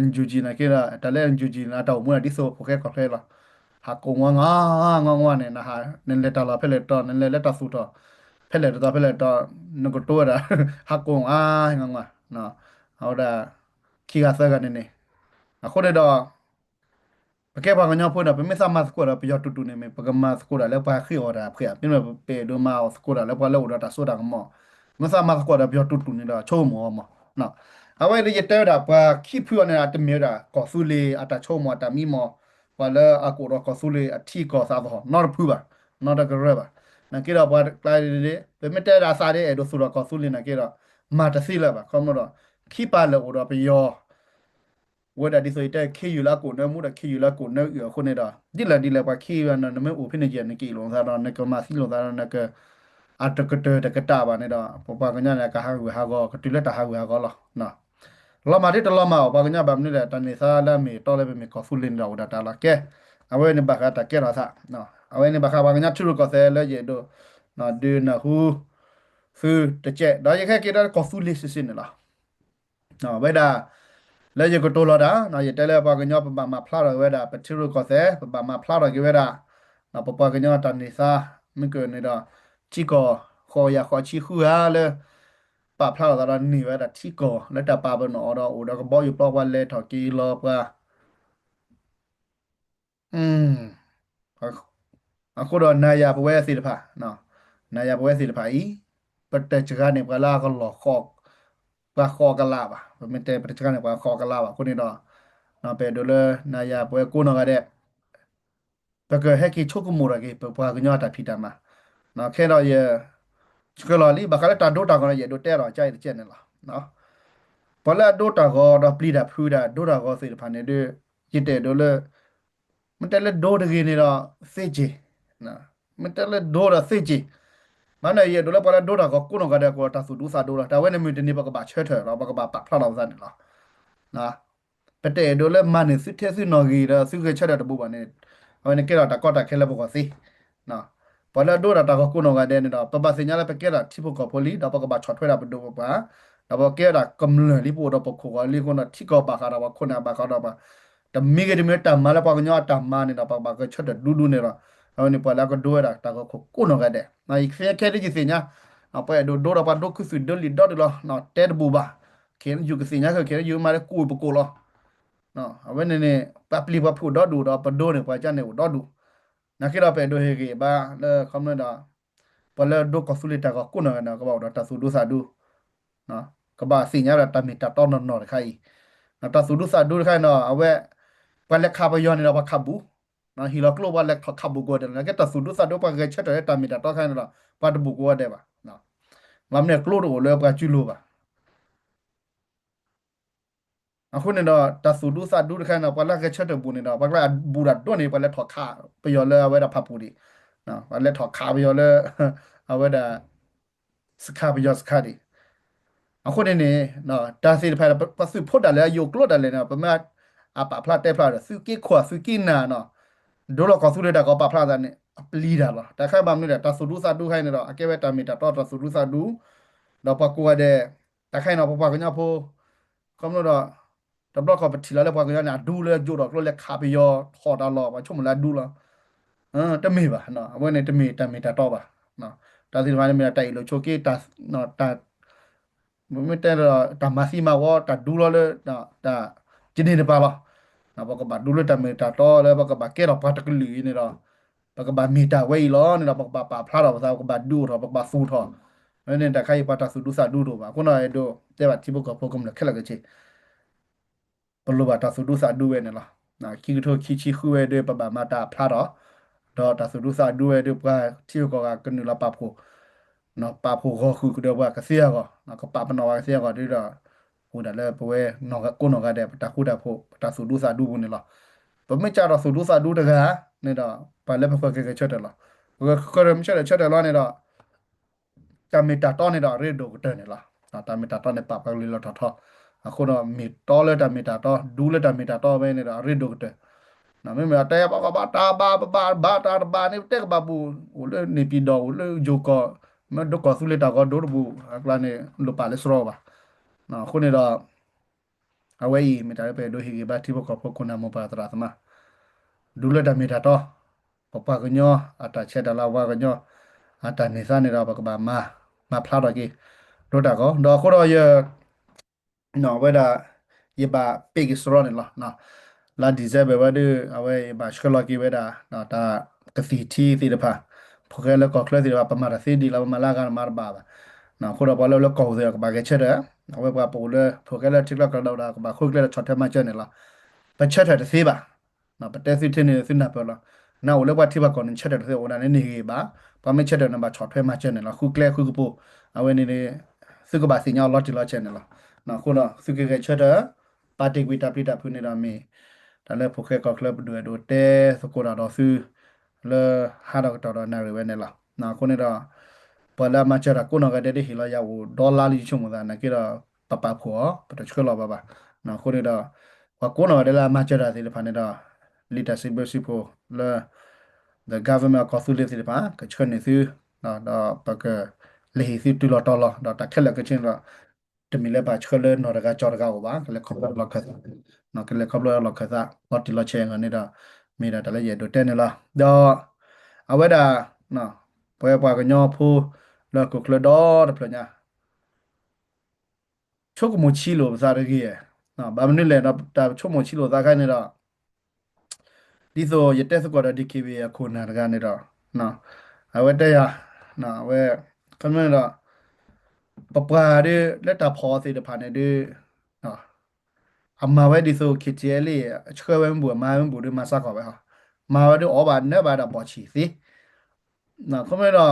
NUG နာ်က့ဒီး တၢ်လၢ NUG န့ၣ် အတၢ်အိၣ်မူန့ၣ် ဒ်သိးဖိၣ်ဃဲကီၢ်ချၢလီၤ. ဟးကိးငီငီ ငီငီန့ၣ် နလဲၤတၢ်လီၢ်ဖဲလဲၣ်တတီၤ နလဲၤလၢတၢ်သူၣ်ထီၣ် ဖဲလဲၣ်တတီၤဖဲလဲၣ်တတီၤ နကတိၤဝဲဒၣ် ဟးကိးငီငီ အဝဲဒၣ် ခံဂၤသၢဂၤန့ၣ်န့ၣ် အဃိန့ၣ်ဒီး ပကဲပှၤကညီဖိဒီး ပမ့ၢ်သးမၤသကိးဒီး ပယီၤတူၢ်တူၢ်န့ၣ်မ့ၢ် ပကမၤသကိးတၢ်လၢပှၤဃ့အီၣ်တၢ်ဖှဲး မ့မ့ၢ်ပအဲၣ်ဒိးမၤအီၣ်သကိးတၢ်လၢပှၤလၢအိၣ်ဒီးတၢ်စိတၢ်ကမီၤ မ့ၢ်သးမၤသကိးဒီးပယီၤတူၢ်တူၢ်န့ၣ်ဒီး ဆိကမိၣ်အီၤမး အဝဲဒၣ်ယတဲဝဲဒၣ် ပှၤခံဖုအီၤန့ၣ် အတမ့ၢ်ဝဲဒၣ် ကီၢ်သူလ့ၤအတၢ်ဆိကမိၣ်အတၢ်မံမီၢ် ပှၤလၢအကအိၣ်ဒီးကီၢ်သူလ့ၤအထံကီၢ်သးသဟီၣ် နီတဖုဘၣ် နီတကရၢဘၣ် နာ်က့ဒီးပှၤကျါန့ၣ် ပမ့ၢ်တဲဒၣ်သးဒ်အဲၣ်ဒိးသူၣ်ထီၣ်ကီၢ်သူလ့ၤနာ်က့ဒီး မၤတသ့လၢၤဘၣ် ခီဖျိဒီး ခံပၢ်လဲၤအိၣ်ဒီးပယီၤ ဝဲဒၣ်ဒ်သိးယတဲ ခ့ယုၢ်လၢအကိာ်နၢမူဒီး ခ့ယုၢ်လၢအကိာ်နၢအုၣ်အဃိန့ၣ်ဒီး ဒ်လဲၣ်ဒ်လဲၣ် ပှၤခံဂၤန့ၣ် နမ့ၢ်အိၣ်ဖဲန့ၣ်ယဲၢ် နက့ၤလိာ်သးဒီး နကမၤသံလိာ်သးဒီး နက အတကတၢၢ်တကတၢၢ်ဘၣ်န့ၣ်ဒီး ပပှၤကညီန့ၣ် ကဟးဂူာ်ဟးဂီၤ ကတုၤလၢတၢ်ဟးဂူာ်ဟးဂီၤလီၤ. လီၤမၢ်ဒ်တလီၤမၢ်အီၤ ပှၤကညီဘၣ်မနုၤလဲၣ် တၢ်န့ၢ်သါလၢအမ့ၢ်အတီလၢပမ့ၢ်ကီၢ်သူလ့ၤန့ၣ်ဒီး အိၣ်ဒၣ်တၢ်လီၤကဲ အဝဲန့ၣ်ဘၣ်ဃးတၢ်ကဲထီၣ်သး အဝဲန့ၣ်ဘၣ်ဃးပှၤကညီထံရူၢ်ကီၢ်သဲးလၢယအဲၣ်ဒိး ဒုးနၢ်ဟူ သုတကဲး ဒီးယကဟဲက့ၤဒီးကီၢ်သူလ့ၤစ့ၢ်စ့ၢ်န့ၣ်လီၤ. ဝဲဒၣ် လၢယကတိၤလီၤတၢ် ယတဲလၢပှၤကညီပဘၣ်မၤဖျါထီၣ်က့ၤဝဲဒၣ် ပထံရူၢ်ကီၢ်သဲး ပဘၣ်မၤဖျါထီၣ်က့ၤဝဲဒၣ် ပပှၤကညီတၢ်န့ၢ်သါ မ့ၢ်ကန့ၣ်ဒီး ထံကီၢ်ဃိးကယၤဃိးဆံဃုဂၤလၢ ပာ်ဖျါထီၣ်သးဒီးန့ၢ်ဝဲဒၣ်ထံကီၢ်လၢတၢ်ပာ်ပနီၣ်အီၤဒီး အိၣ်ဒီးကဘီယူၤပျီပှၤလဲၤထီၣ်က့ၤလီၤပှၤ အဃိဒီးနၤယၤပဝဲသ့ၣ်တဖၣ်, နၤယၤပဝဲသ့ၣ်တဖၣ်အံၤ, ပတစှၤန့ၢ်ပှၤလၢအကလီၢ်ဃိး, ပှၤဃိးကလးဘၣ်, ပမ့ၢ်တဲပတစှၤန့ၢ်ပှၤဃိးကလးဘၣ်အဃိန့ၣ်ဒီး, ပအဲၣ်ဒိးလၢနၤယၤပဝဲကိးနီၢ်ဂၤဒဲး, ပကဟဲက့ၤဆိကမိၣ်ထီၣ်က့ၤ ပပှၤကညီအတၢ်ဖံးတၢ်မၤ, ခဲဒီးယ ဆှၢလီၤလံ ဘၣ်ဃးလၢတၢ်ဒိတၢ်ဂီၤန့ၣ် ယအဲၣ်ဒိးတဲဒီးကါအံၤတကဲန့ၣ်လီၤ. ပှၤလၢအဒိတၢ်ဂီၤဒီးပျံၤတၢ်ဖုးတၢ် ဒိတၢ်ဂီၤသ့ၣ်တဖၣ်န့ၣ်ဒီး, ယတအဲၣ်ဒိးလၢ, မ့ၢ်တဲလၢဒိတဂ့ၤန့ၣ်ဒီးသ့က့ၤ, မ့ၢ်တဲလၢဒိဒီးသ့က့ၤ, မ့ၢ်န့ၣ် ယအဲၣ်ဒိးလၢပှၤလၢဒိတၢ်ဂီၤကိးနီၢ်ဂၤဒဲး ကအိၣ်ဒီးတၢ်သူၣ်ဒူသးဒူလီၤ. တၢ်ဝဲန့ၣ်မ့ၢ်တနံၤပကဘၣ်ဆၢထၢၣ်ဒီး ပကဘၣ်ပာ်ဖျါထီၣ်ပသးန့ၣ်လီၤ. ပတအဲၣ်ဒိးလၢမၤန့ၢ်သုထဲသုနီၣ်ဂံၢ်ဒီးသုဂဲၤဆၢထၢၣ်တဘူးဘၣ်န့ၣ်, အဝဲန့ၣ်ကဲထီၣ်တၢ်ကီတၢ်ခဲလၢပဂီၢ်သ့ ပှၤလၢအဒိတၢ်တၢ်ဂီၤကိးနီၢ်ဂၤဒဲးန့ၣ်ဒီး ပဘၣ်သ့ၣ်ညါလၢပကဲထီၣ်ထံဖိကီၢ်ဖိလံ ဒီးပကဘၣ်ဆီၣ်ထွဲဒၣ်ပဒိၣ်ပပှၢ်, ဒီးပကဲထီၣ်ကမျၢၢ်လံ ပအိၣ်ဒီးပခိၣ်ဂီၤလံအဃိဒီး ထံကီၢ်ဘၣ်ဃးဒီးပှၤ ခိၣ်နၢ်ဘၣ်ဃးဒီးပှၤ, တမံၤဂ့ၤတမံၤ တၢ်မၤလၢပှၤကညီအတၢ်မၤန့ၣ်ဒီး ပကဘၣ်ဂဲၤဆၢထၢၣ်ဒူဒူန့ၣ်ဒီး, အဝဲန့ၣ်ပှၤလၢအကဒိဝဲဒၣ်တၢ်ဂီၤခိၣ်ကိးနီၢ်ဂၤဒဲး, ယခဲခဲဒ်ယသ့ၣ်ညါ, ပှၤအဲၣ်ဒိးဒိဒီးပှၤဒိခုသူၣ်ဒိလံာ်ဒီဒုးလီၤ, တဲတဘူးဘၣ်, ခဲယုၢ်ကသ့ၣ်ညါခဲ ခဲယုၢ်မၤလၢကူၣ်ပကိးလီၤ. အဝဲန့ၣ်န့ၣ် ပှၤပျံၤပှၤဖုးအိၣ်ဒီဒူၣ်ဒီး ပဒိန့ၣ် ပှၤကန့ၣ်အိၣ်ဒီဒူၣ်, နာ်က့ဒီးပအဲၣ်ဒိးဟ့ၣ်ဂံၢ်ဘါလၢခီဖျိဒီး, ပှၤလၢဒိကီၢ်သူလ့ၤတၢ်ဂီၤကိးနီၢ်ဂၤဒဲး ကဘၣ်အိၣ်ဒီးတၢ်သူၣ်ဒူသးဒူ, ကဘၣ်သ့ၣ်ညါဒီးတၢ်မ့ၢ်တၢ်တီနီၢ်နီၢ်တခါအံၤ, တၢ်သူၣ်ဒူသးဒူတခါအံၤဒီး အဝဲ, ပှၤလဲၤခးပယီၤန့ၣ်ဒီးပှၤခးဘူး, ဟံၣ်လီၤကျိပှၤလဲၤခးဘူးကိးဂၤဒဲး နာ်က့တၢ်သူၣ်ဒူသးဒူပှၤဂဲၤဆၢထၢၣ်လၢတၢ်မ့ၢ်တၢ်တီတခါအံၤန့ၣ်ဒီး ပှၤတဘူးကိးဂၤဒဲးဘၣ် မ့ၢ်မ့ၢ်ကျိတအိၣ်လၢပှၤစုလိၤဘၣ်. အဃိန့ၣ်ဒီး တၢ်သူၣ်ဒူသးဒူတခါန့ၣ်ဒီး ပှၤလၢဂဲၤဆၢထၢၣ်ဘူးန့ၣ်ဒီး ပှၤကျါအဘူးတၢ်ဒိၣ်န့ၣ် ပှၤလဲၤထီၣ်ခးပယီၤလၢအဝဲဒၣ်ဖးပူၤဒံး, ပှၤလဲၤထီၣ်ခးပယီၤလၢ အဝဲဒၣ် စခါပယီၤစခါဒံး, အဃိန့ၣ်န့ၣ်, တၢ်သ့ၣ်တဖၣ် ပှၤသုးဖိတၢ်လၢအယိာ်ကျိတၢ်လဲၣ်န့ၣ် ပမ့ၢ်အပာ်ဖျါတဲဖျါဒီး သုးက့ခိၣ်သုးက့နၤနီၤ, ဒိလီၤကီၢ်သူလ့ၤတၢ်ကီပာ်ဖျါသးန့ၣ် အပျံၤတၢ်လီၤ. တၢ်ခါဘၣ်မနုၤလဲၣ် တၢ်သူၣ်ဒူသးဒူခါအံၤန့ၣ်ဒီး အကဲဝဲတၢ်မ့ၢ်တၢ်တီတၢ်သူၣ်ဒူသးဒူ, ဒီးပှၤကိးဂၤဒဲး, တၢ်ခါအံၤနီၤ ပပှၤကညီဖိ, ခီဖျိဒီး, တဘျီခီပထံၣ်လီၤလၢပှၤကညီန့ၣ် အဒူလၢယိာ်ဒီးကျိလၢခးပယီၤထီၣ်တၢ်လီၤ ပှၤဆိကမိၣ်လၢအဒူလီၤ. တမ့ၢ်ဘၣ်, အဝဲန့ၣ်တမ့ၢ်တၢ်မ့ၢ်တၢ်တီဘၣ်. တၢ်သ့ၣ်တဖၣ်န့ၣ်မ့ၢ်ဒၣ်တၢ်အ့ၣ်လိာ်ဆိးက့, တၢ် မ့မ့ၢ်တဲဒီး တၢ်မၤသံမၤဝီ တၢ်ဒူလီၤလၢ တၢ်ကန့ၢ်တပၤလီၤ. ပကဘၣ်ဒူလၢတၢ်မ့ၢ်တၢ်တီလၢပကဘၣ်ကဲထီၣ်ပှၤတကလုာ်အံၤန့ၣ်ဒီး, ပကဘၣ်မ့ၢ်တၢ်ဝဲအံၤလီၤန့ၣ်ဒီး ပကဘၣ်ပာ်ဖျါထီၣ်ပသး ပကဘၣ်ဒုးအိၣ်ထီၣ် ပကဘၣ်သူၣ်ထီၣ်, အဝဲန့ၣ်တၢ်ခါအံၤပှၤတၢ်သူၣ်ဒူသးဒူတအိၣ်ဘၣ်. အဃိန့ၣ် အဲၣ်ဒိးတဲဘၣ်ထံဖိကီၢ်ဖိကမျၢၢ်ခဲလၢာ်ခဲဆ့ ပလိၣ်ဘၣ်တၢ်သူၣ်ဒူသးဒူဝဲန့ၣ်လီၤ. ခံကထိခံဆံဃုဝဲဒီး ပဘၣ်မၤတၢ်ဖျါထီၣ်, ဒီးတၢ်သူၣ်ဒူသးဒူဝဲဒီး ပှၤထံဂုၤကီၢ်ဂၤကနုာ်လီၤပာ်ဖှိၣ်, ပာ်ဖှိၣ်ဂီၢ်ဃုာ်ကဒီးပှၤကသ့အဂီၢ်, ကပာ်ပနီၣ်ပှၤကသ့အဂီၢ်ဒီး, အိၣ်ဒၣ်လၢပဝဲ ကိးနီၢ်ဂၤဒဲး ပတၢ်ဃူတၢ်ဖိး ပတၢ်သူၣ်ဒူသးဒူပူၤန့ၣ်လီၤ. ပမ့ၢ်ကးထီၣ်သူၣ်ဒူသးဒူတဂၤန့ၣ်ဒီး ပှၤလၢပဃၢၤကဂဲၤဆၢထၢၣ်လီၤ. ပဃၢၤမ့ၢ်ဆၢထၢၣ်ဆၢထၢၣ်လီၤန့ၣ်ဒီး တၢ်မ့ၢ်တၢ်တီန့ၣ်ဒီး အရ့ဒိၣ်ကတၢၢ်န့ၣ်လီၤ. တၢ်မ့ၢ်တၢ်တီန့ၣ် ပာ်ပှၤကလုာ်လီၤထီၣ်ထီ, အဃိဒီးမ့ၢ်တီလၢတၢ်မ့ၢ်တၢ်တီ ဒူလၢတၢ်မ့ၢ်တၢ်တီဝဲန့ၣ်ဒီး အရ့ဒိၣ်ကတၢၢ်. မ့မ့ၢ်တဲပှၤကဘၣ်တၢ်ဘၣ် ပဘၣ်ဘၣ်တၢ်တဘၣ်န့ၣ် ပတဲကဘၣ်ဘူး, အိၣ်လၢန့ၣ်ပံၤဒီး အိၣ်လၢယိၤကီၢ်, မ့ၢ်ဒိကီၢ်သူလ့ၤတၢ်ဂီၤဒိတဘူး အကျါန့ၣ် လိၣ်ပာ်လၢစရီဘၣ်. အဃိန့ၣ်ဒီး အဝဲအံၤမ့ၢ်တၢ်လၢပအဲၣ်ဒိးဟ့ၣ်ဂံၢ်ဘါထံဖိကီၢ်ဖိခိၣ်နၢ်မိၢ်ပၢ်သရၣ်သမါ ဒူလၢတၢ်မ့ၢ်တၢ်တီ, ပပှၤကညီအတၢ်ဆဲးတၢ်လၤ ပှၤကညီအတၢ်န့ၢ်သါန့ၣ်ဒီး ပကဘၣ်မၤဖျါထီၣ်က့ၤ ဒိတၢ်ဂီၤ ဒီးအဃိဒီးယ ဝဲဒၣ် ယဘၣ်ပ့းက့ၤစရီန့ၣ်လီၤ. လါ December ဝဲဒၣ် အဝဲယဘၣ်ဆှၢလီၤက့ၤဝဲဒၣ် တၢ်ကသံၣ်ထံသ့ၣ်တဖၣ်, ဖိၣ်ဃဲလၢကီၢ်ချၢသ့ၣ်တဖၣ် ပမၤတၢ်သ့ဒ်လီၤ ပမၤလၢအဂၤမၤတဘၣ်ဘၣ်. အဃိဒီးပှၤလၢလၢကီၢ်ပူၤသ့ၣ်တဖၣ်ကဘၣ်ဂဲၤဆၢထၢၣ်, အဝဲပှၤပအိၣ်လၢဖိၣ်ဃဲလၢထံချၢကီၢ်ချၢဒီးကဘၣ်ဃုကျဲဒီးဆီၣ်ထွဲမၤစၢၤန့ၣ်လီၤ. ပဆၢထၢၣ်တသ့ဘၣ် ပတဲသုထဲန့ၣ်သုနၢ်ပၢၢ်လီၤ. နအိၣ်လၢပှၤထံပှၤကီၢ်န့ၣ် ဆၢထၢၣ်တသ့အိၣ်ဒၣ်န့ၣ်န့ၣ်ဂ့ၤဘၣ်, ပှၤမ့ၢ်ဆၢထၢၣ်န့ၣ်ဘၣ်ဆီၣ်ထွဲမၤစၢၤန့ၣ်လီၤ. ဃုကျဲဃုကပူၤ အဝဲန့ၣ်န့ၣ် သုကဘၣ်သ့ၣ်ညါအီၤလီၤတံၢ်လီၤဆဲးန့ၣ်လီၤ. အဃိဒီးသုကဂဲၤဆၢထၢၣ် ပာ်တ့ၢ်ကွံာ်တၢ်ပျံၤတၢ်ဖုးန့ၣ်ဒီးမ့ၢ် တၢ်လၢဖိၣ်ဃဲကီၢ်ချၢပဒိၣ်အဲၣ်ဒိးတဲသကိးတၢ်ဒီးသု လၢဟါဒီးကတီၢ်ဒီးနၣ်ရံၣ်ဝဲန့ၣ်လီၤ. အဃိန့ၣ်ဒီး ပှၤလၢအမၤစၢၤတၢ်ကိးနီၢ်ဂၤဒဲးဒ်ဟ့ၣ်လီၤယၤအိၣ်ဒီလါလၢယဆိကမိၣ်သး နာ်က့ဒီး ပပာ်ဖှိၣ်အီၤ ပတဆှၢလီၤဘၣ်ဘၣ်. အဃိန့ၣ်ဒီး ပှၤကိးနီၢ်ဂၤဒဲးလၢအမၤစၢၤတၢ်သ့ၣ်တဖၣ်န့ၣ်ဒီး လံာ်တၢ်စံးဘျုးစံးဖှိၣ်လၢ the government အကီၢ်သူလ့ၤသ့ၣ်တဖၣ် ကဆှၢန့ၢ်သု ဒီးပကလဲၤဟ့ၣ်သုတုၤလီၤတီၤလီၤ ဒီးတၢ်ခဲလၢာ်ခဲဆ့န့ၣ်ဒီး တမ့ၢ်လၢပှၤဆှၢလၢနီၢ်တဂၤကၠီတဂၤအိၣ်ဘၣ် ကလဲၤခီဖျိလီၢ်ခၢၣ်သး ကလဲၤခီဖျိလီၢ်ခၢၣ်သး လီၤတံၢ်လီၤဆဲးအဂီၢ်န့ၣ်ဒီး မ့ၢ်ဒၣ်တၢ်လၢယအဲၣ်ဒိးတဲန့ၣ်လီၤ. ဒီး အဝဲဒၣ် ပဝဲပှၤကညီဖိ လၢကီၢ်ချၢဒီတဖျၢၣ်ညါ ဆိကမိၣ်ဆံးလိာ်ပသးတဂ့ၤ, ဘၣ်မနုၤလဲၣ်ဒီး တၢ်ဆိကမိၣ်ဆံးလိာ်သးခါန့ၣ်ဒီး ဒ်သိးယတဲသကိးဒီး DKBA အခိၣ်နၢ်တဂၤန့ၣ်ဒီး အဝဲတဲယၤ အဝဲ ခီမ့ၢ်ဒီး ပပှၤဒ်လၢတၢ်ဖီၣ်သ့ၣ်တဖၣ်န့ၣ်ဒ် အမၤဝဲဒ်သိး KTLA အဆှၢဝဲမ့ၢ်ဘူၣ် အမၤဝဲမ့ၢ်ဘူၣ်ဒ်မၤစးကီၢ်ဝဲဟီ, မၤဝဲဒ်အီၣ်ဘၣ်နၢဘၣ်ဒၣ်ဘီၣ်ဆံၣ်သ့ ခီမ့ၢ်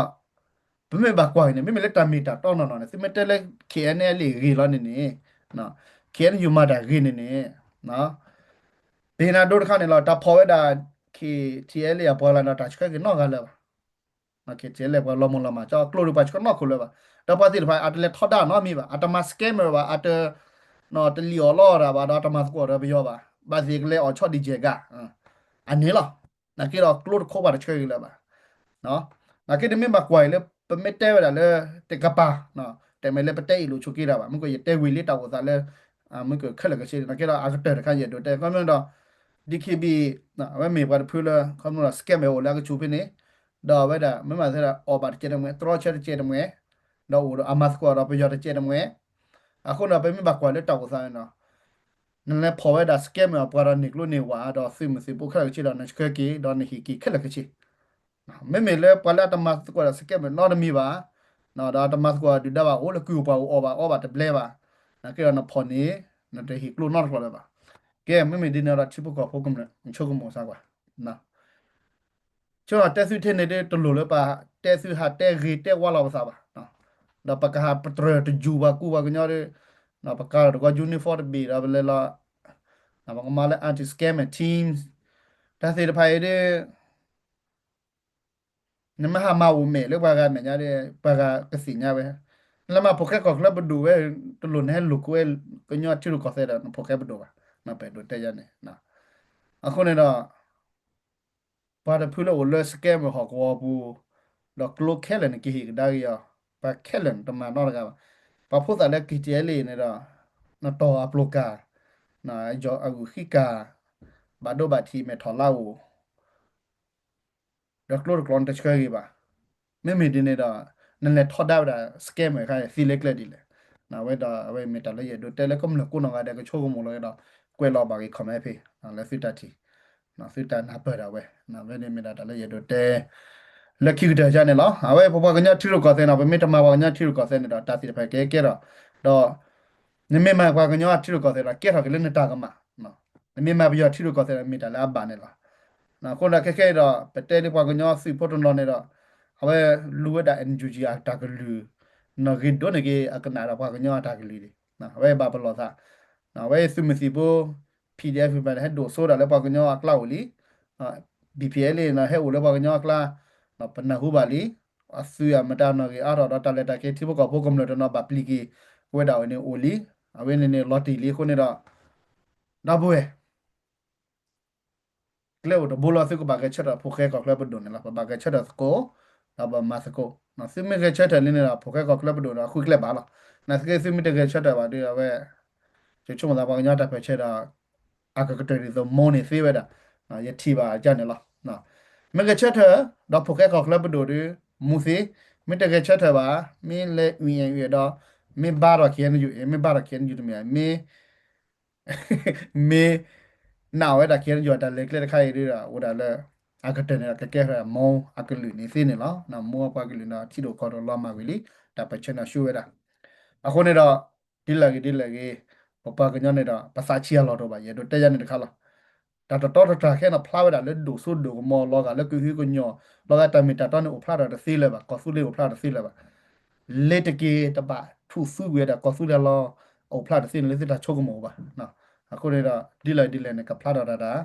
ဒီး ပမ့ၢ်ဘၣ်ကွၢ်အံၤန့ၣ် မ့မ့ၢ်လၢတၢ်မ့ၢ်တၢ်တီနီၢ်နီၢ်န့ၣ် သုမ့ၢ်တဲလၢ KNLA ဂ့ၤလီၤန့ၣ်န့ၣ် KNU မၤတၢ်ဂ့ၤန့ၣ်န့ၣ် ပဟ့ၣ်နၤဒိတခါန့ၣ်လီၤ တၢ်ဖီၣ်ဝဲဒၣ် KTLA အပှၤလၢဒီးတၢ်ဆှၢက့ၤနီတဂၤလၢၤဘၣ်. KTLA ပှၤလီၤမုၢ်လီၤမၢ် ကၠီကျိဒ်ပှၤဆှၢနီၢ်ခိၣ်လၢၤဘၣ်. ဒီးပှၤသ့ၣ်တဖၣ် အတလဲၤထီဒါနီတမံၤဘၣ် အတမၤ scammer ဘၣ် အတ တလံၣ်အီၣ်လီအီၣ်တၢ်ဘၣ် ဒီးတမၤသကိးဒီးပယီၤဘၣ် ဘၣ်သ့ၣ်ကလဲၤအီၣ်ဆီဒံၣ်ကဲးဂၤ အန့ၣ်လီၤ. နာ်က့ဒီးကျိတခိးပှၤတဆှၢက့ၤလၢၤဘၣ်. နာ်က့တမ့ၢ်ဘၣ်ကွၢ်အံၤလၢ ပမ့ၢ်တဲဝဲဒၣ်လၢ တကပၤ တဲမ့ၢ်လၢပတဲအ့ၣ်လိာ်ဆိးက့တၢ်ဘၣ် မ့ၢ်ကယတဲဝံၤလံတၢ်အိၣ်သးလၢ မ့ၢ်ကခဲလၢာ်ခဲဆ့ နာ်က့ဒီးအကတၢၢ်တခါယအဲၣ်ဒိးတဲ ခီမ့ၢ်ဒီး DKBA အဝဲမ့ၢ်ပှၤတဖုလၢ ခီမ့ၢ်ဒီး scammer အိၣ်လၢအကဆူးဖဲန့ၣ် ဒီးအဝဲဒၣ် မ့ၢ်မၤသးဒီး အီၣ်ဘၣ်တကဲးတမှဲၤ တြီဆၢတကဲးတမှဲၤ ဒီးအိၣ်ဒီးအမၤသကိးဒီးပယီၤတကဲးတမှဲၤ အဃိန့ၣ် ပမ့ၢ်ဘၣ်ကွၢ်လၢတၢ်အိၣ်သးန့ၣ်ဒီး နလဲၤဖီၣ်ဝဲဒၣ် scammer အပှၤဒီးန့ၢ်ကျိန့ၢ်ဝးဒီးသုးမုၢ်သံၣ်ဘိခဲလၢာ်ခဲဆ့ဒီး နဆှၢက့ၤ ဒီးနဟ့ၣ်က့ၤခဲလၢာ်ခဲဆ့ မ့မ့ၢ်လၢပှၤလၢအတမၤသကိးဒီး scammer နီတမံၤဘၣ် ဒီးအတမၤသကိးဒုၣ်ဒါဘၣ် အိၣ်လၢကုၢ်ပှၤအိၣ်အီၣ်ဘၣ်အီဘၣ်တဘျဲဘၣ် နာ်က့ဒီးနဖီၣ်န့ၣ် နတဟ့ၣ်ကျိနီတကျိာ်လၢၤဘၣ်. ကဲ မ့မ့ၢ်ဒ်န့ၣ်ဒီး ထံဖိကီၢ်ဖိကမျၢၢ် ဆိကမိၣ်စၢ်ကွၢ် ဆိကမိၣ်တဲသုထဲန့ၣ်ဒ်တလိၣ်လၢပတဲသုဟးတဲဂ့ၤတဲဝါလီၤပသးဘၣ်. ဒီးပကဟးပတြၢၤတယူၤပှၤကူပှၤကညီဒီး ပကၤလီၤတကီ uniform တဘ့ၣ်ဒီးပလဲၤလီၤ ပကမၤလၢ anti scammer teams တၢ်သ့ၣ်တဖၣ်အံၤဒ် နမ့ၢ်ဟးမၤအိၣ်မဲာ်လၢပှၤဂၤမဲာ်ညါဒီး ပှၤဂၤကသ့ၣ်ညါဝဲ, နလဲၤမၤဖိၣ်ဃဲကီၢ်ချၢပဒိၣ်ဝဲ တလိၣ်နဟဲလိာ်ကွဲ ကညီထံရူၢ်ကီၢ်သဲးဒီးနဖိၣ်ဃဲပဒိၣ်ဘၣ်, ပအဲၣ်ဒိးတဲယၤန့ၣ်. အဃိန့ၣ်ဒီး ပှၤတဖုလၢအိၣ်လၢ scammer ဟီၣ်ကဝီၤပူၤ, ဒီးကျိခဲလၢာ်န့ၣ်ကဟ့ၣ်ကဒါက့ၤအီၤ, ပှၤခဲလၢာ်န့ၣ်တမၤနီတဂၤဘၣ်. ပှၤဖိသၣ်လၢ KTLA န့ၣ်ဒီး နတီၢ်အပျိၢ်ကၤ, ယီၤအဂုာ်ဃံကၤ, ဘၣ်ဒိဘၣ်ထံးမဲာ်ထီၣ်လါအိၣ် ဒီးကျိတကျိာ်န့ၣ်တဆှၢဂ့ၤဘၣ်. မ့မ့ၢ်ဒ်န့ၣ်ဒီး နလဲၤထီဒါဝဲဒၣ် scammer အခါန့ၣ် သံလၢကျဲဒ်လဲၣ်. အဝဲဒီးအဝဲမ့ၢ်တၢ်လၢယအဲၣ်ဒိးတဲလၢကမျၢၢ်ကိးနီၢ်ဂၤဒဲး ကဆိကမိၣ်လီၤကဒီး ကွဲးလီၤဘၣ်က့ၤ comment ဖဲ လၢသုတၢ်ထံၣ် သုတၢ်နၢ်ပၢၢ်ဒၣ်ဝဲ အဝဲန့ၣ်မ့ၢ်ဒၣ်တၢ်လၢယအဲၣ်ဒိးတဲ လၢခံကတၢၢ်ယါန့ၣ်လီၤ. အဝဲပပှၤကညီထံရူၢ်ကီၢ်သဲးန့ၣ် ပမ့ၢ်တမၤပှၤကညီထံရူၢ်ကီၢ်သဲးန့ၣ်ဒီး တၢ်သ့ၣ်တဖၣ်ကဲကဲဒီး ဒီး နမ့ၢ်မၤပှၤကညီထံရူၢ်ကီၢ်သဲးဒီး ကဲထီၣ်က့ၤလၢနတၢ်ကမၣ်, နမ့ၢ်မၤပယီၤထံရူၢ်ကီၢ်သဲးဒီး မ့ၢ်တၢ်လၢအဘၣ်န့ၣ်လီၤ. အဃိဒီးခဲခဲအံၤဒီး ပတဲဒ်ပှၤကညီသုးဖိတနီၤန့ၣ်ဒီး အဝဲလူဝဲဒၣ် NUG အတၢ်ကလုၢ်, နီၢ်ဂ့ၤဒိးန့ၢ်က့ၤအကနၣ်ဒီးပှၤကညီအတၢ်ကလုၢ်န့ၣ် အဝဲဘၣ်ပလီၢ်သး, အဝဲသုးမုၢ်သံၣ်ဘိ PDF မ့ၢ်ဟဲဒိၣ်စိဒၣ်လၢပှၤကညီအကျါအိၣ်လံ, BPLA န့ၣ် ဟဲအိၣ်လၢပှၤကညီအကျါ, ပနၢ်ဟူဘၣ်လံ, အသုးအမတၤနီၢ်ဂ့ၤအါထီၣ်ဒီးတၢ်လဲၤတၢ်က့ၤထံဖိကီၢ်ဖိကမျၢၢ်တနီၤဘၣ်ပျံၤက့ၤဝဲဒၣ်အံၤန့ၣ်အိၣ်လံ, အဝဲန့ၣ်န့ၣ်လီၤတံၢ်လံအဃိန့ၣ်ဒီး ဒီပုၢ်ဝဲၢ် ကျဲအိၣ်တဘိလၢသုကဘၣ်ဂဲၤဆၢထၢၣ်ဖိၣ်ဃဲကီၢ်ချၢပဒိၣ်န့ၣ်လီၤ. ပဘၣ်ဂဲၤဆၢထၢၣ်သကိး, ဒီးပမၤသကိး, သုမ့ၢ်ဂဲၤဆၢထၢၣ်လံန့ၣ်ဒီး ဖိၣ်ဃဲကီၢ်ချၢပဒိၣ်န့ၣ် အဃုကျဲဘၣ်လီၤ. နာ်သက့သုမ့ၢ်တဂဲၤဆၢထၢၣ်ဘၣ်ဒီး အဝဲ ယဆိကမိၣ်သးပှၤကညီတၢ်ပၢၢ်ဆၢဒီး အကကတၢၢ်ဒ်သိး မူန့ၣ်သ့ဝဲဒၣ်, ယထံၣ်ဘၣ်အကန့ၣ်လီၤ. မ့ၢ်ဂဲၤဆၢထၢၣ် ဒီးဖိၣ်ဃဲကီၢ်ချၢပဒိၣ်ဒီး မူသ့, မ့ၢ်တဂဲၤဆၢထၢၣ်ဘၣ်, မ့ၢ်လဲၤအုၣ်အုၣ်ဒီး မ့ၢ်ဘါထီၣ် ခ့ၣ်အဲၣ်ယူၣ် မ့ၢ်ဘါထီၣ် ခ့ၣ်အဲၣ်ယူၣ် တမ့ၢ် မ့ၢ် မ့ၢ်နာ်ဝဲဒၣ် ခ့ၣ်အဲၣ်ယူၣ် အတၢ်လဲၤကျဲတခါအံၤဒီး အိၣ်ဒၣ်လၢ အကတၢၢ်န့ၣ်ဒီး ကကဲထီၣ်မူအကလုာ်န့ၣ်သ့န့ၣ်လီၤ. မူအပှၤကလုာ်န့ၣ်ဒီး ထံဒိၣ်ကီၢ်ဒိၣ်လီၤမၢ်ဝံၤလံ, တၢ်ပၢၢ်ဆၢန့ၣ်ဆှၢဝဲဒၣ်. အဃိန့ၣ်ဒီး ဒ်လဲၣ်ဂ့ၤဒ်လဲၣ်ဂ့ၤ ပပှၤကညီန့ၣ်ဒီး ပသးဆံးအလီၢ်တအိၣ်ဘၣ်, ယအဲၣ်ဒိးတဲယၤန့ၣ်တခါလီၤ. တၢ်တတီတတြၢ်ခဲအံၤန့ၣ် ဖျါဝဲဒၣ်လၢဒိၣ်စိဒိၣ်ကမီၤလီၤဂာ် လၢကဟုကညီၢ်လီၤဂာ် တၢ်မ့ၢ်တၢ်တီန့ၣ် အိၣ်ဖျါထီၣ်တသ့လၢၤဘၣ်, ကီၢ်သူလ့ၤအိၣ်ဖျါထီၣ်တသ့လၢၤဘၣ်. လ့ၤတက့ၢ်တဘၣ်ထူၣ်သူဝဲဒၣ် ကီၢ်သူလ့ၤလီၤ အိၣ်ဖျါတသ့န့ၣ် လၢသုတၢ်ဆိကမိၣ်အိၣ်ဘၣ်. အဃိန့ၣ်ဒီး ဒ်လဲၣ်ဒ်လဲၣ်န့ၣ် ကဖျါထီၣ်တၢ်တၢ်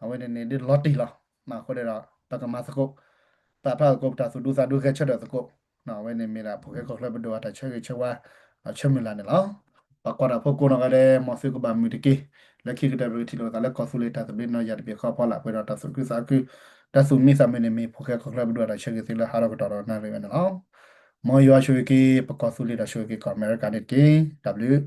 အဝဲန့ၣ်န့ၣ်ဒ်လီၤတံၢ်လီၤ. အဃိန့ၣ်ဒီး ပကမၤသကိး ပာ်ဖျါသကိး ပတၢ်သူၣ်ဒူသးဒူ ဂဲၤဆၢထၢၣ်သကိး, အဝဲန့ၣ်မ့ၢ်ဒၣ် ဖိၣ်ဃဲကီၢ်ချၢပဒိၣ်အတၢ်ဆၢဂ့ၤဆၢဝါ ဆၢမုၢ်လၢ်န့ၣ်လီၤ. ပကွၢ်တၢ်ဖိကိးနီၢ်ဂၤဒဲး မ်သုကဘၣ်မုာ်တက့ၢ်. လၢခံကတၢၢ်ပကထံၣ်လိာ်သးလၢကီၢ်သူလ့ၤတၢ်သဘျ့နီၢ်ယၤတဘ့ၣ်ဃီဖီလာ် ပှဲၤဒီးတၢ်သူၣ်ခုသးခု တၢ်သူၣ်မံသးမုာ်န့ၣ် မ့ၢ်ဖိၣ်ဃဲကီၢ်ချၢပဒိၣ်အတၢ်ဆၢဂ့ၤသုလၢဟးထီၣ်ကတီၢ်ဒီးနၣ်ရံၣ်ဝဲန့ၣ်လီၤ. မ်ယွၤဆိၣ်ဂ့ၤက့ၤ ပကီၢ်သူလ့ၤဒီးဆိၣ်ဂ့ၤက့ၤကီၢ်အမဲရကၤန့ၣ်တက့ၢ်. တၢ်ဘျုး